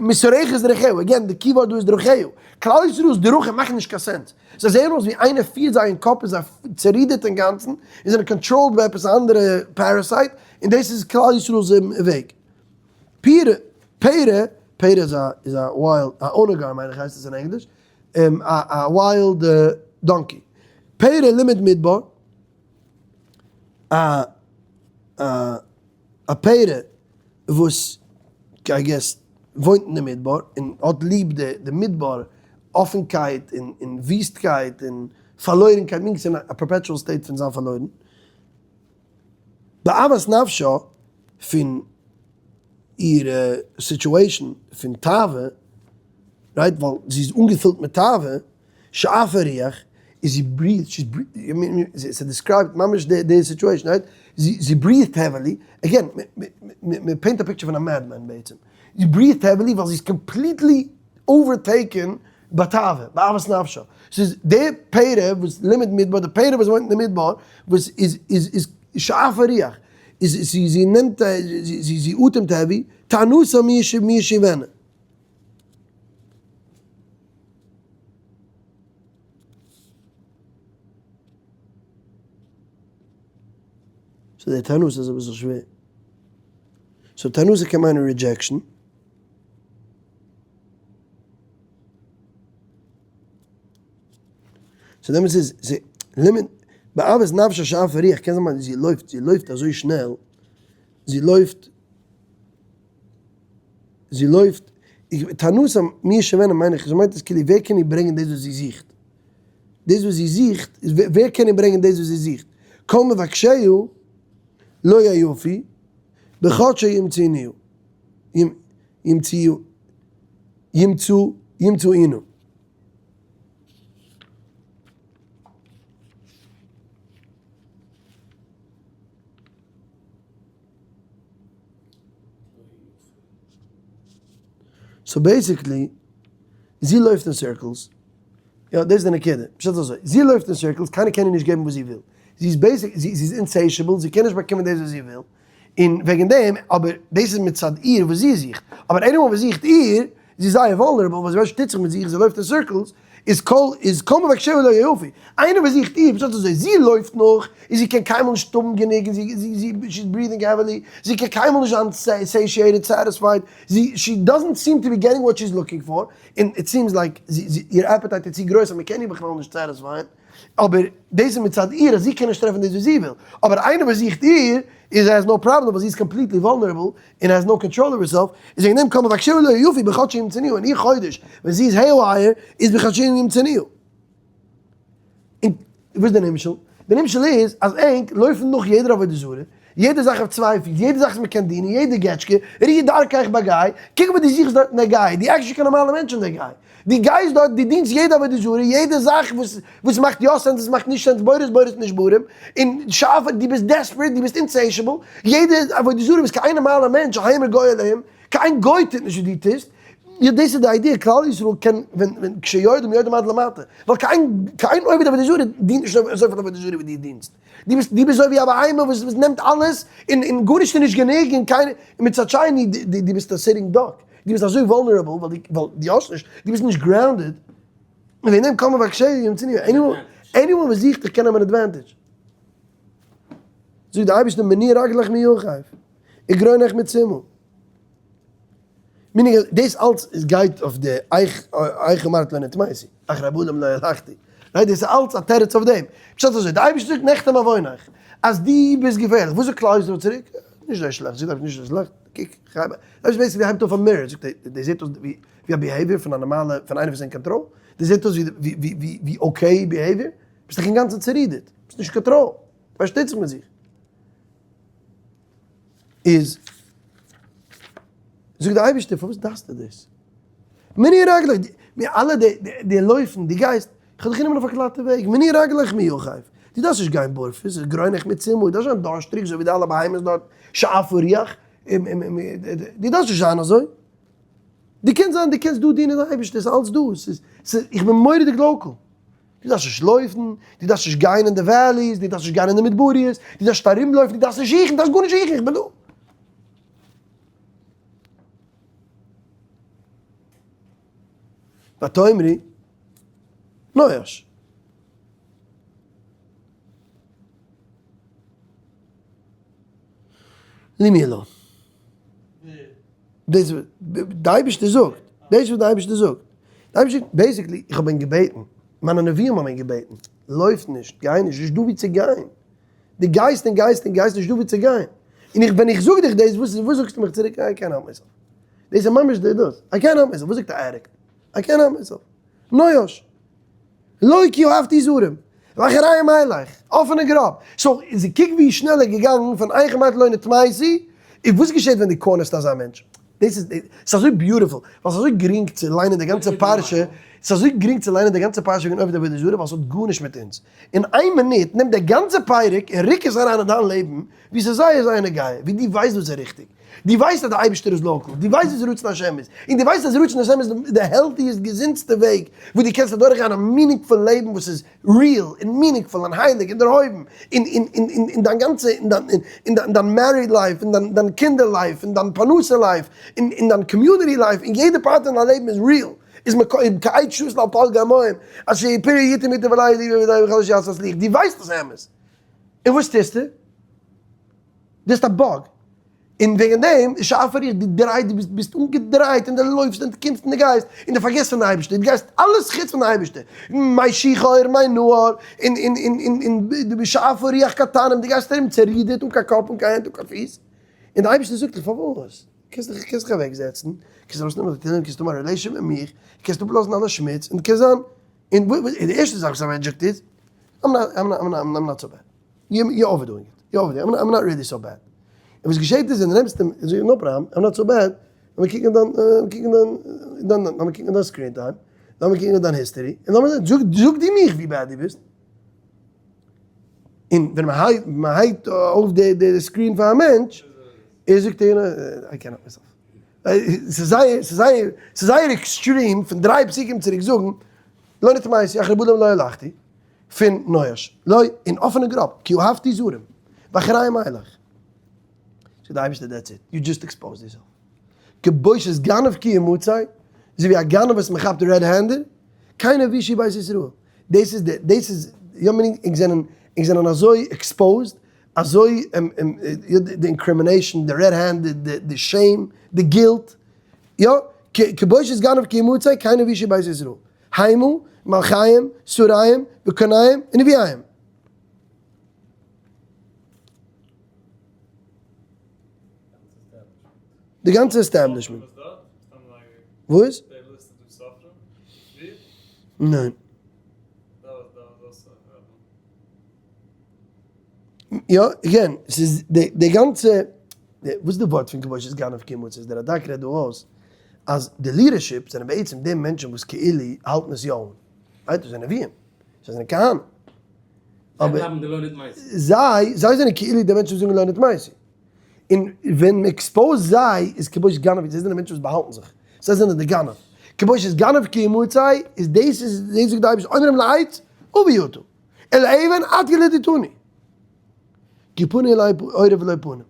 משרכת דרכיה, again די keyword דא איז דרכיה, כלל ישראל'ס דרכים מאכן נישט קיין sense, זיי זעען אויס ווי איינער פירט זיי אין קאפ און זיי צערודערט אינגאנצן, און זענען controlled ביי עפעס א אנדערע parasite, און דאס איז כלל ישראל'ס וועג. פרא, פרא, פרא איז א איז א wild, א onager מיין איך הייסט עס אין ענגליש, א א wild donkey. פרא לימד מדבר, א א א פרא וואס I guess וואוינט אין די מדבר און האט ליב די די מדבר אפענקייט און און וויסטקייט און פארלוירנקייט, meaning ס'איז אין א perpetual state פון זיין פארלוירן. באהבת נפשה פון איר situation פון תאווה, right, ווייל זי איז אנגעפילט מיט תאווה, שאפה רוח, איז זי breathe, ס' describe ט ממש די situation, right, זי breathe ט heavily, again, מען paint א picture פון א madman בעצם, זי breathe ט heavily ווייל זי איז completely overtaken בתאווה, באהבת נפשה, ס'איז די פרא וואס לימד מדבר, די פרא וואס וואוינט אין די מדבר, וואס איז איז איז שאפה רוח, איז זי זי נעמט זי זי אטעמט heavy, תאנתה מי ישיבנה. so די תאנתה איז אביסל שווער. so תאנתה קען מיינען rejection. so דעמאלטס איז זי לימד באהבת נפשה שאפה רוח קען זיין זי לויפט זי לויפט אזוי שנעל זי לויפט זי לויפט תאנתה מי ישיבנה מיין איך זי מיינט עס כאילו ווער קען איר ברענגען דאס וואס זי זוכט דאס וואס זי זוכט איז ווער קען איר ברענגען דאס וואס זי זוכט כל מבקשיה לא יעופי בחדשו ימצאוניו ימצאו ימצאו ימצאונו. so basically, זי לויפט אין circles, יא דאס איז די נקודה, פשט איז אזוי, זי לויפט אין circles, קיינער קען איר נישט געבן וואס זי וויל, זי איז basic, זי איז insatiable, זי קען נישט באקומען דאס וואס זי וויל, און וועגן דעם, אבער דאס איז מצד איר וואס זי זוכט, אבער anyone וואס זוכט איר, זי איז זייער vulnerable, ווייל זי ווייסט נישט טוט זיך מיט זיך, זי לויפט אין circles, איז כל איז כל מבקשיה לא יעופי, איינער וואס זוכט איר, פשט אזוי, זי לויפט נאך, און זי קען קיינמאל נישט האבן גענוג, און זי זי זי she is breathing heavily, זי קען קיינמאל נישט זיין satiated, satisfied, זי she doesn't seem to be getting what she is looking for, און it seems like זי זי איר appetite איז צו גרויס אז מען קען איר בכלל נישט satisfy ען. אבער דאס איז מצד איר אז זי קען נישט טרעפן דאס וואס זי וויל, אבער איינער וואס זוכט איר איז has no problem ווייל זי איז completely vulnerable און has no control over herself, איז וועגן דעם כל מבקשיה לא יעופי בחדשו ימצאוהו, אין איר חודש ווען זי איז haywire איז בחדשו ימצאוהו. און וואס איז די נמשל? די נמשל איז אז ענק לויפן נאך יעדער עבודה זרה, יעדע זאך אויף צוויי פיס, יעדע זאך וואס מען קען דינען, יעדע געטשקע, ראי דרכך בגיא, קוק וואס דו זוכסט דארט אין דער גיא, דו עקסט נישט קיין נארמאלע מענטש אין דער גיא, דו גייסט דארט, דו דינסט יעדע עבודה זרה, יעדע זאך וואס וואס מאכט יא sense, וואס מאכט נישט sense, בורות בורות נשברים, און שאף, דו ביסט desperate, דו ביסט insatiable, יעדע עבודה זרה וואס קיין נארמאלע מענטש, א היימער גוי אלהים, קיין גוי טוט נישט וואס דו טוסט, יא דאס איז די idea, כלל ישראל קען ווען ווען כשיורדים יורדים עד למטה, ווייל קיין קיין עובד עבודה זרה דינט נישט אזויפיל עבודה זרה ווי דו דינסט. דו ביסט דו ביסט אזוי ווי א בהמה וואס וואס נעמט אלעס און און גארנישט איז נישט גענוג און קיין און מצד שני דו דו ביסט א sitting duck דו ביסט אזוי vulnerable ווייל דו ווייל דו האסט נישט דו ביסט נישט grounded און וועגן דעם כל מבקשיה ימצאוהו. Anyone וואס זוכט דיך קען נעמען advantage. זאגט די אייבערשטער מנוע רגלך מיחף, וגרונך מצמא. Meaning אז דאס אלץ איז גייט אויף די איך איך אמרת לא נטמאתי, אחרי בלעם לא הלכתי. Right? דאס איז אלץ א תירוץ אויף דעם. פשט אזוי, די אייבערשטער זאגט נחתם עוונך, אז דו ביסט געפערליך. וואס זאגט כלל ישראל צוריק? נישט אזוי שלעכט. זאגט נישט אזוי שלעכט. קוק, איך ווייס basically הייבט אויף א mirror, זאגט ער, דאס זעט אויס ווי א behavior פון א נארמאלע, פון איינער וואס איז אין קאנטראל. דאס זעט אויס ווי ווי ווי okay behavior. ביסט דאך אינגאנצן צערודערט. ביסט נישט קאנטראל. פארשטייט זיך מיט זיך. איז זאגט דער אייבערשטער פארוואס דארפסטו דאס? מנוע רגלך, מיר אלע די די לויפן, דו גייסט, איך האב דיך גענומען אויף א גלאטע וועג, מנוע רגלך מיחף, דו דארפסט נישט גיין בארפוס, וגרונך מצמא, דו דארפסט נישט זיין דארשטריג אזוי ווי די אלע בהמות דארט, שאף ורוח, דו דארפסט נישט זיין אזוי, דו קענסט זיין, דו קענסט דא דינען די אייבערשטער, ס'איז אלץ דא, ס'איז, ס'איז, איך בין מורא'דיג local. דו דארפסט נישט לויפן, דו דארפסט נישט גיין אין די valleys, דו דארפסט נישט גיין אין די מדבריות, דו דארפסט נישט ארומלויפן, דו דארפסט נישט זוכן, דו דארפסט גארנישט זוכן, איך בין דא. ותאמרי, נואש. Leave me alone. דאס וואס די אייבערשטער זאגט, דאס וואס די אייבערשטער זאגט, די אייבערשטער זאגט basically, איך האב ענק געבעטן, מיינע נביאים האבן ענק געבעטן, לויפט נישט, גיי נישט, נישט דא ווי צו גיין, דו גייסט און גייסט און גייסט, נישט דא ווי צו גיין, און איך ווען איך זאג דיך דאס, וואס וואס זאגסטו מיך צוריק, איי קענט העלפ מייסעלף, דאס איז ממש די דאס, איי קענט העלפ מייסעלף, וואס זאגט א addict, איי קענט העלפ מייסעלף, נואש. לא כי אהבתי זרים, ואחריהם אלך, אפענע גראב. So, קוק ווי שנעל ער איז געגאנגען פון איך אמרתי לא נטמאתי, און וואס געשעט ווען דו corner סט אזא מענטש? דאס איז, ס'איז אזוי beautiful, ווייל ס'איז אזוי גרינג צו ליינען די גאנצע פרשה, ס'איז אזוי גרינג צו ליינען די גאנצע פרשה וועגן עובד עבודה זרה, ווייל ס'האט גארנישט מיט אונז. אין איין מינוט נעם די גאנצע פרק און רוק עס אריין אין דיין לעבן, ווי ס'איז זייער זייער נוגע, ווי דו ווייסט וואס איז ריכטיג. דו ווייסט אז דער אייבערשטער איז local, דו ווייסט וואס רצון השם איז, און דו ווייסט אז רצון השם איז די healthiest געזונטסטע וועג וואס דו קענסט אדורכגיין א meaningful לעבן וואס איז real און meaningful און הייליג און דערהויבן, און און און און און דיין גאנצע און דיין און דיין דיין married life און דיין דיין קינדער life און דיין פרנסה life און און דיין community life און יעדע part אין דיין לעבן איז real, איז כעץ שתול על פלגי מים, אשר פריו יתן בעתו דו ווייסט אז ס'אמת, און וואס טוסטו? דו האסט א bug, און וועגן דעם איז שאף פאר איך, דו דרייסט, דו ביסט ביסט אנגעדרייט און דו לויפסט און דו קומסט און דו גייסט, און דו פארגעסט פון די אייבערשטער, דו גייסט אלעס חוץ פון די אייבערשטער, מי שיחור, מי נהר, און און און און און דו ביסט שאף רוח קטנים, דו גייסט ארום צערודערט אן קיין קאפ אן קיין הענט אן קיין פיס, און די אייבערשטער זאגט דיך פארוואס? קענסט דיך קענסט דיך אוועק זעצן, קענסט ארויסנעמען די תהילים, קענסט האבן א relation מיט מיך, קענסט אפלאזן אלע שמוץ, און קענסט זיין, און די ערשטע זאך וואס א מענטש זאגט איז, I'm not so bad. You overdoing it, you overdoing it, I'm not really so bad. און וואס געשעט איז ווען דו נעמסט אים און זאגסט no problem, I'm not so bad, לאמיר קוקן דיין, לאמיר קוקן דיין, דיין, לאמיר קוקן דיין screen time, לאמיר קוקן דיין history, און לאמיר זען, זאג, זאג דו מיך ווי bad דו ביסט. און ווען מען הייבט אויף די די screen פאר א מענטש, ער זאגט דיר, איי קענאט מייסעלף. ס'איז זייער, ס'איז זייער, ס'איז זייער extreme פון דריי פסוקים צוריק זאגן, לא נטמאתי, אחרי בלעם לא הלכתי. פון נואש, לא, אין אפענע גראב, כי אהבתי זרים, ואחריהם אלך. זאגט די אייבערשטער that's it, you just exposed yourself. כבושת גנב כי ימצא, אזוי ווי א גנב וואס מען כאפט red handed, כן הושישו בית ישראל. דאס איז די, דאס איז, יא meaning, ענק זענען, ענק זענען אזוי exposed, אזוי די incrimination, די red handed, די shame, די guilt, יא, כבושת גנב כי ימצא, כן הושישו בית ישראל. המה, מלכיהם, שריהם, וכהניהם, ונביאיהם. די גאנצע establishment. וואס? ניין. יא, again, ס'איז די גאנצע, וואס איז די ווארט פון כבושת גנב כי ימצא? איז דער רד"ק רעדט דא אויס אז די leadership זענען בעצם די מענטשן וואס כאילו האלטן עס יא אן, right? דאס זענען נביאים, זיי זענען כהנים. אבער זיי, זיי זענען כאילו די מענטשן וואס זאגן לא נטמאתי. און ווען מען expose ט זיי איז כבושת גנב, זיי זענען די מענטשן וואס באהאלטן זיך, זיי זענען די גנב. כבושת גנב כי ימצא איז דאס איז דאס זאגט די אייבערשטער אומרים לעץ אבי אתה, אל אבן את ילדתני. כי פנו אלי עורף ולא פנים.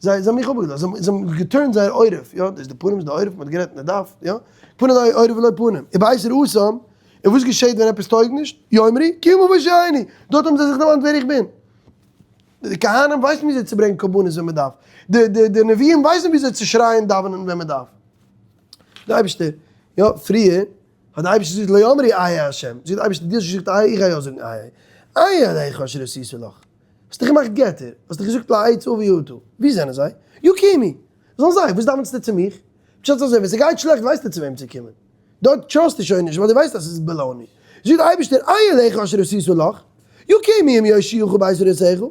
זיי זיי האבן מיך אפגעלאזט, זיי האבן גע turn ט זייער עורף, יא, דאס איז די פנים איז די עורף, מען האט גערעדט אין די דף, יא, פנו אלי עורף ולא פנים, ובעת ראתם. און וואס געשעט ווען עפעס טויג נישט? יאמרו, קומה והושיעני! דארט האבן זיי זיך דערמאנט ווער איך בין. די כהנים ווייסן וויאזוי צו ברענגען קרבנות ווען מען דארף. די די די נביאים ווייסן וויאזוי צו שרייען און דאווענען ווען מען דארף. די אייבערשטער, יא, פריער האט די אייבערשטער געזאגט לא אמרו איה ה', זאגט די אייבערשטער דו האסט געזאגט איה, איך גיי יא זאגן איה. איה אלהיך אשר עשית לך. האסט דיך געמאכט געטער, האסט דיך געזאגט לעץ אבי אתה, וואו זענען זיי? יקומו! זאלן זיי, וואס דאווענסטו צו מיך? פשט איז אזוי, ווען ס'גייט שלעכט ווייסטו צו וועם צו קומען, דארט trust טו שוין נישט ווייל דו ווייסט אז ס'איז baloney. זאגט דער אייבערשטער, איה אלהיך אשר עשית לך, יקומו אם יושיעוך בעת צרתך,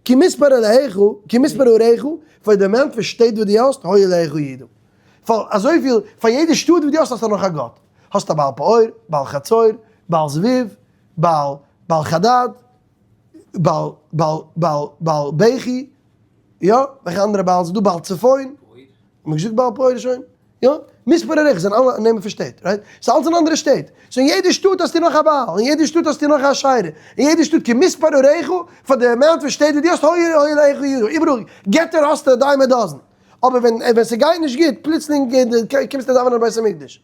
כי מספר אלהיך, כי מספר עריך, פאר די amount פון שטעט וואס דו האסט, היה אלהיך יהודה. פאר אזויפיל, פאר יעדע שטאט וואס דו האסט האסטו נאך א גאט. האסט א בעל פעור, בעל חצור, בעל זבוב, בעל בעל חדד, בעל בעל בעל בעל בכי, יא, וועלכע אנדערע בעל איז דא? בעל צפון, האט מען געזאגט בעל פעור שוין? יא, מספר עריך זענען אלע נעמען פון שטעט, right? ס'איז אלץ אין אנדערע שטעט, so אין יעדע שטאט האסטו נאך א בעל, אין יעדע שטאט האסטו נאך א אשרה, אין יעדע שטאט כמספר עריך, פאר די amount פון שטעט וואס דו האסט היה אלהיך יהודה, איבעראל געטער האסטו א dime a dozen, אבער ווען ווען ס'גייט נישט גוט פלוצלינג קומסטו דאווענען אין בית המקדש.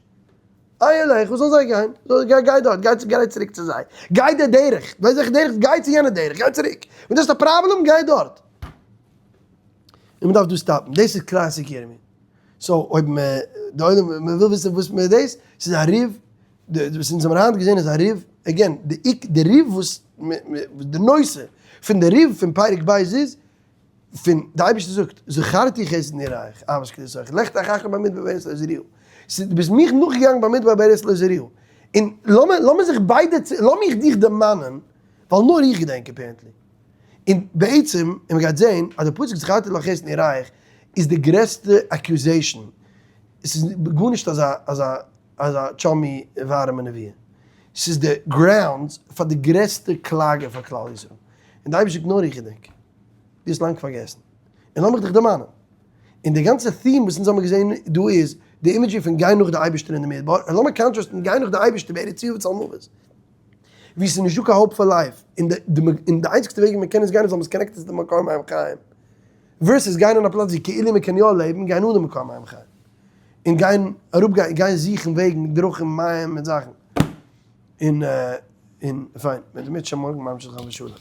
איה אלהיך, וואו זאלן זיי גיין? גיי גיי דארט, גיי גיי צוריק צו זיי, גיי די דרך, ווייסט וועלכע דרך? גיי צו יענע דרך, גיי צוריק, ווען דו האסט א פראבלעם גיי דארט. און מען דארף דא stop ן, דאס איז classic ירמי'. so אויב מען, די עולם, מען וויל וויסן וואס מיט דאס, ס'איז א ריב, די וואס אונז האבן היינט געזען איז א ריב, again, די עיק, די ריב וואס, די נושא פון די ריב פון פרק ב' איז, פון די אייבערשטער זאגט, זכרתי חסד נעוריך, אהבת כרסך, לכתך אחרי במדבר בארץ לא זרועה. דו ביסט מיך נאכגעגאנגען במדבר בארץ לא זרועה. און לאמיר לאמיר זיך ביידע לאמיך דיך דערמאנען, ווייל נאר איך געדענק apparently. און בעצם, און מען גייט זען אז די פסוק זכרתי לך חסד נעוריך איז די גרעסטע accusation. עס איז גארנישט אזא אזא אזא chummy ווארעמע נבואה. ס'איז די grounds פאר די גרעסטע קלאגע פאר כלל ישראל. און די אייבערשטער זאגט נאר איך געדענק. דו האסט לאנג פארגעסן. און לאמיך דיך דערמאנען. און די גאנצע theme וואס אונז האבן געזען דא איז, די imagery פון גיין נאך די אייבערשטער אין די מדבר, און לאמיר contrast ן גיין נאך די אייבערשטער בארץ ציה וצלמוות, וואו ס'איז נישטא קיין hope for life, און די און די איינציגסטע וועג ווי מ'קען עס גיין איז אז מ'איז connected צו די מקור מים חיים, versus גיין אין א פלאץ ווי כאילו מ'קען יא לעבן, גיין אן די מקור מים חיים. און גיין אראפגיין, גיין זוכן וועגן, דרכים, מים מיט זאכן. און און פיין, מ'וועט אם ירצה השם מארגן ממשיך זיין בשלום.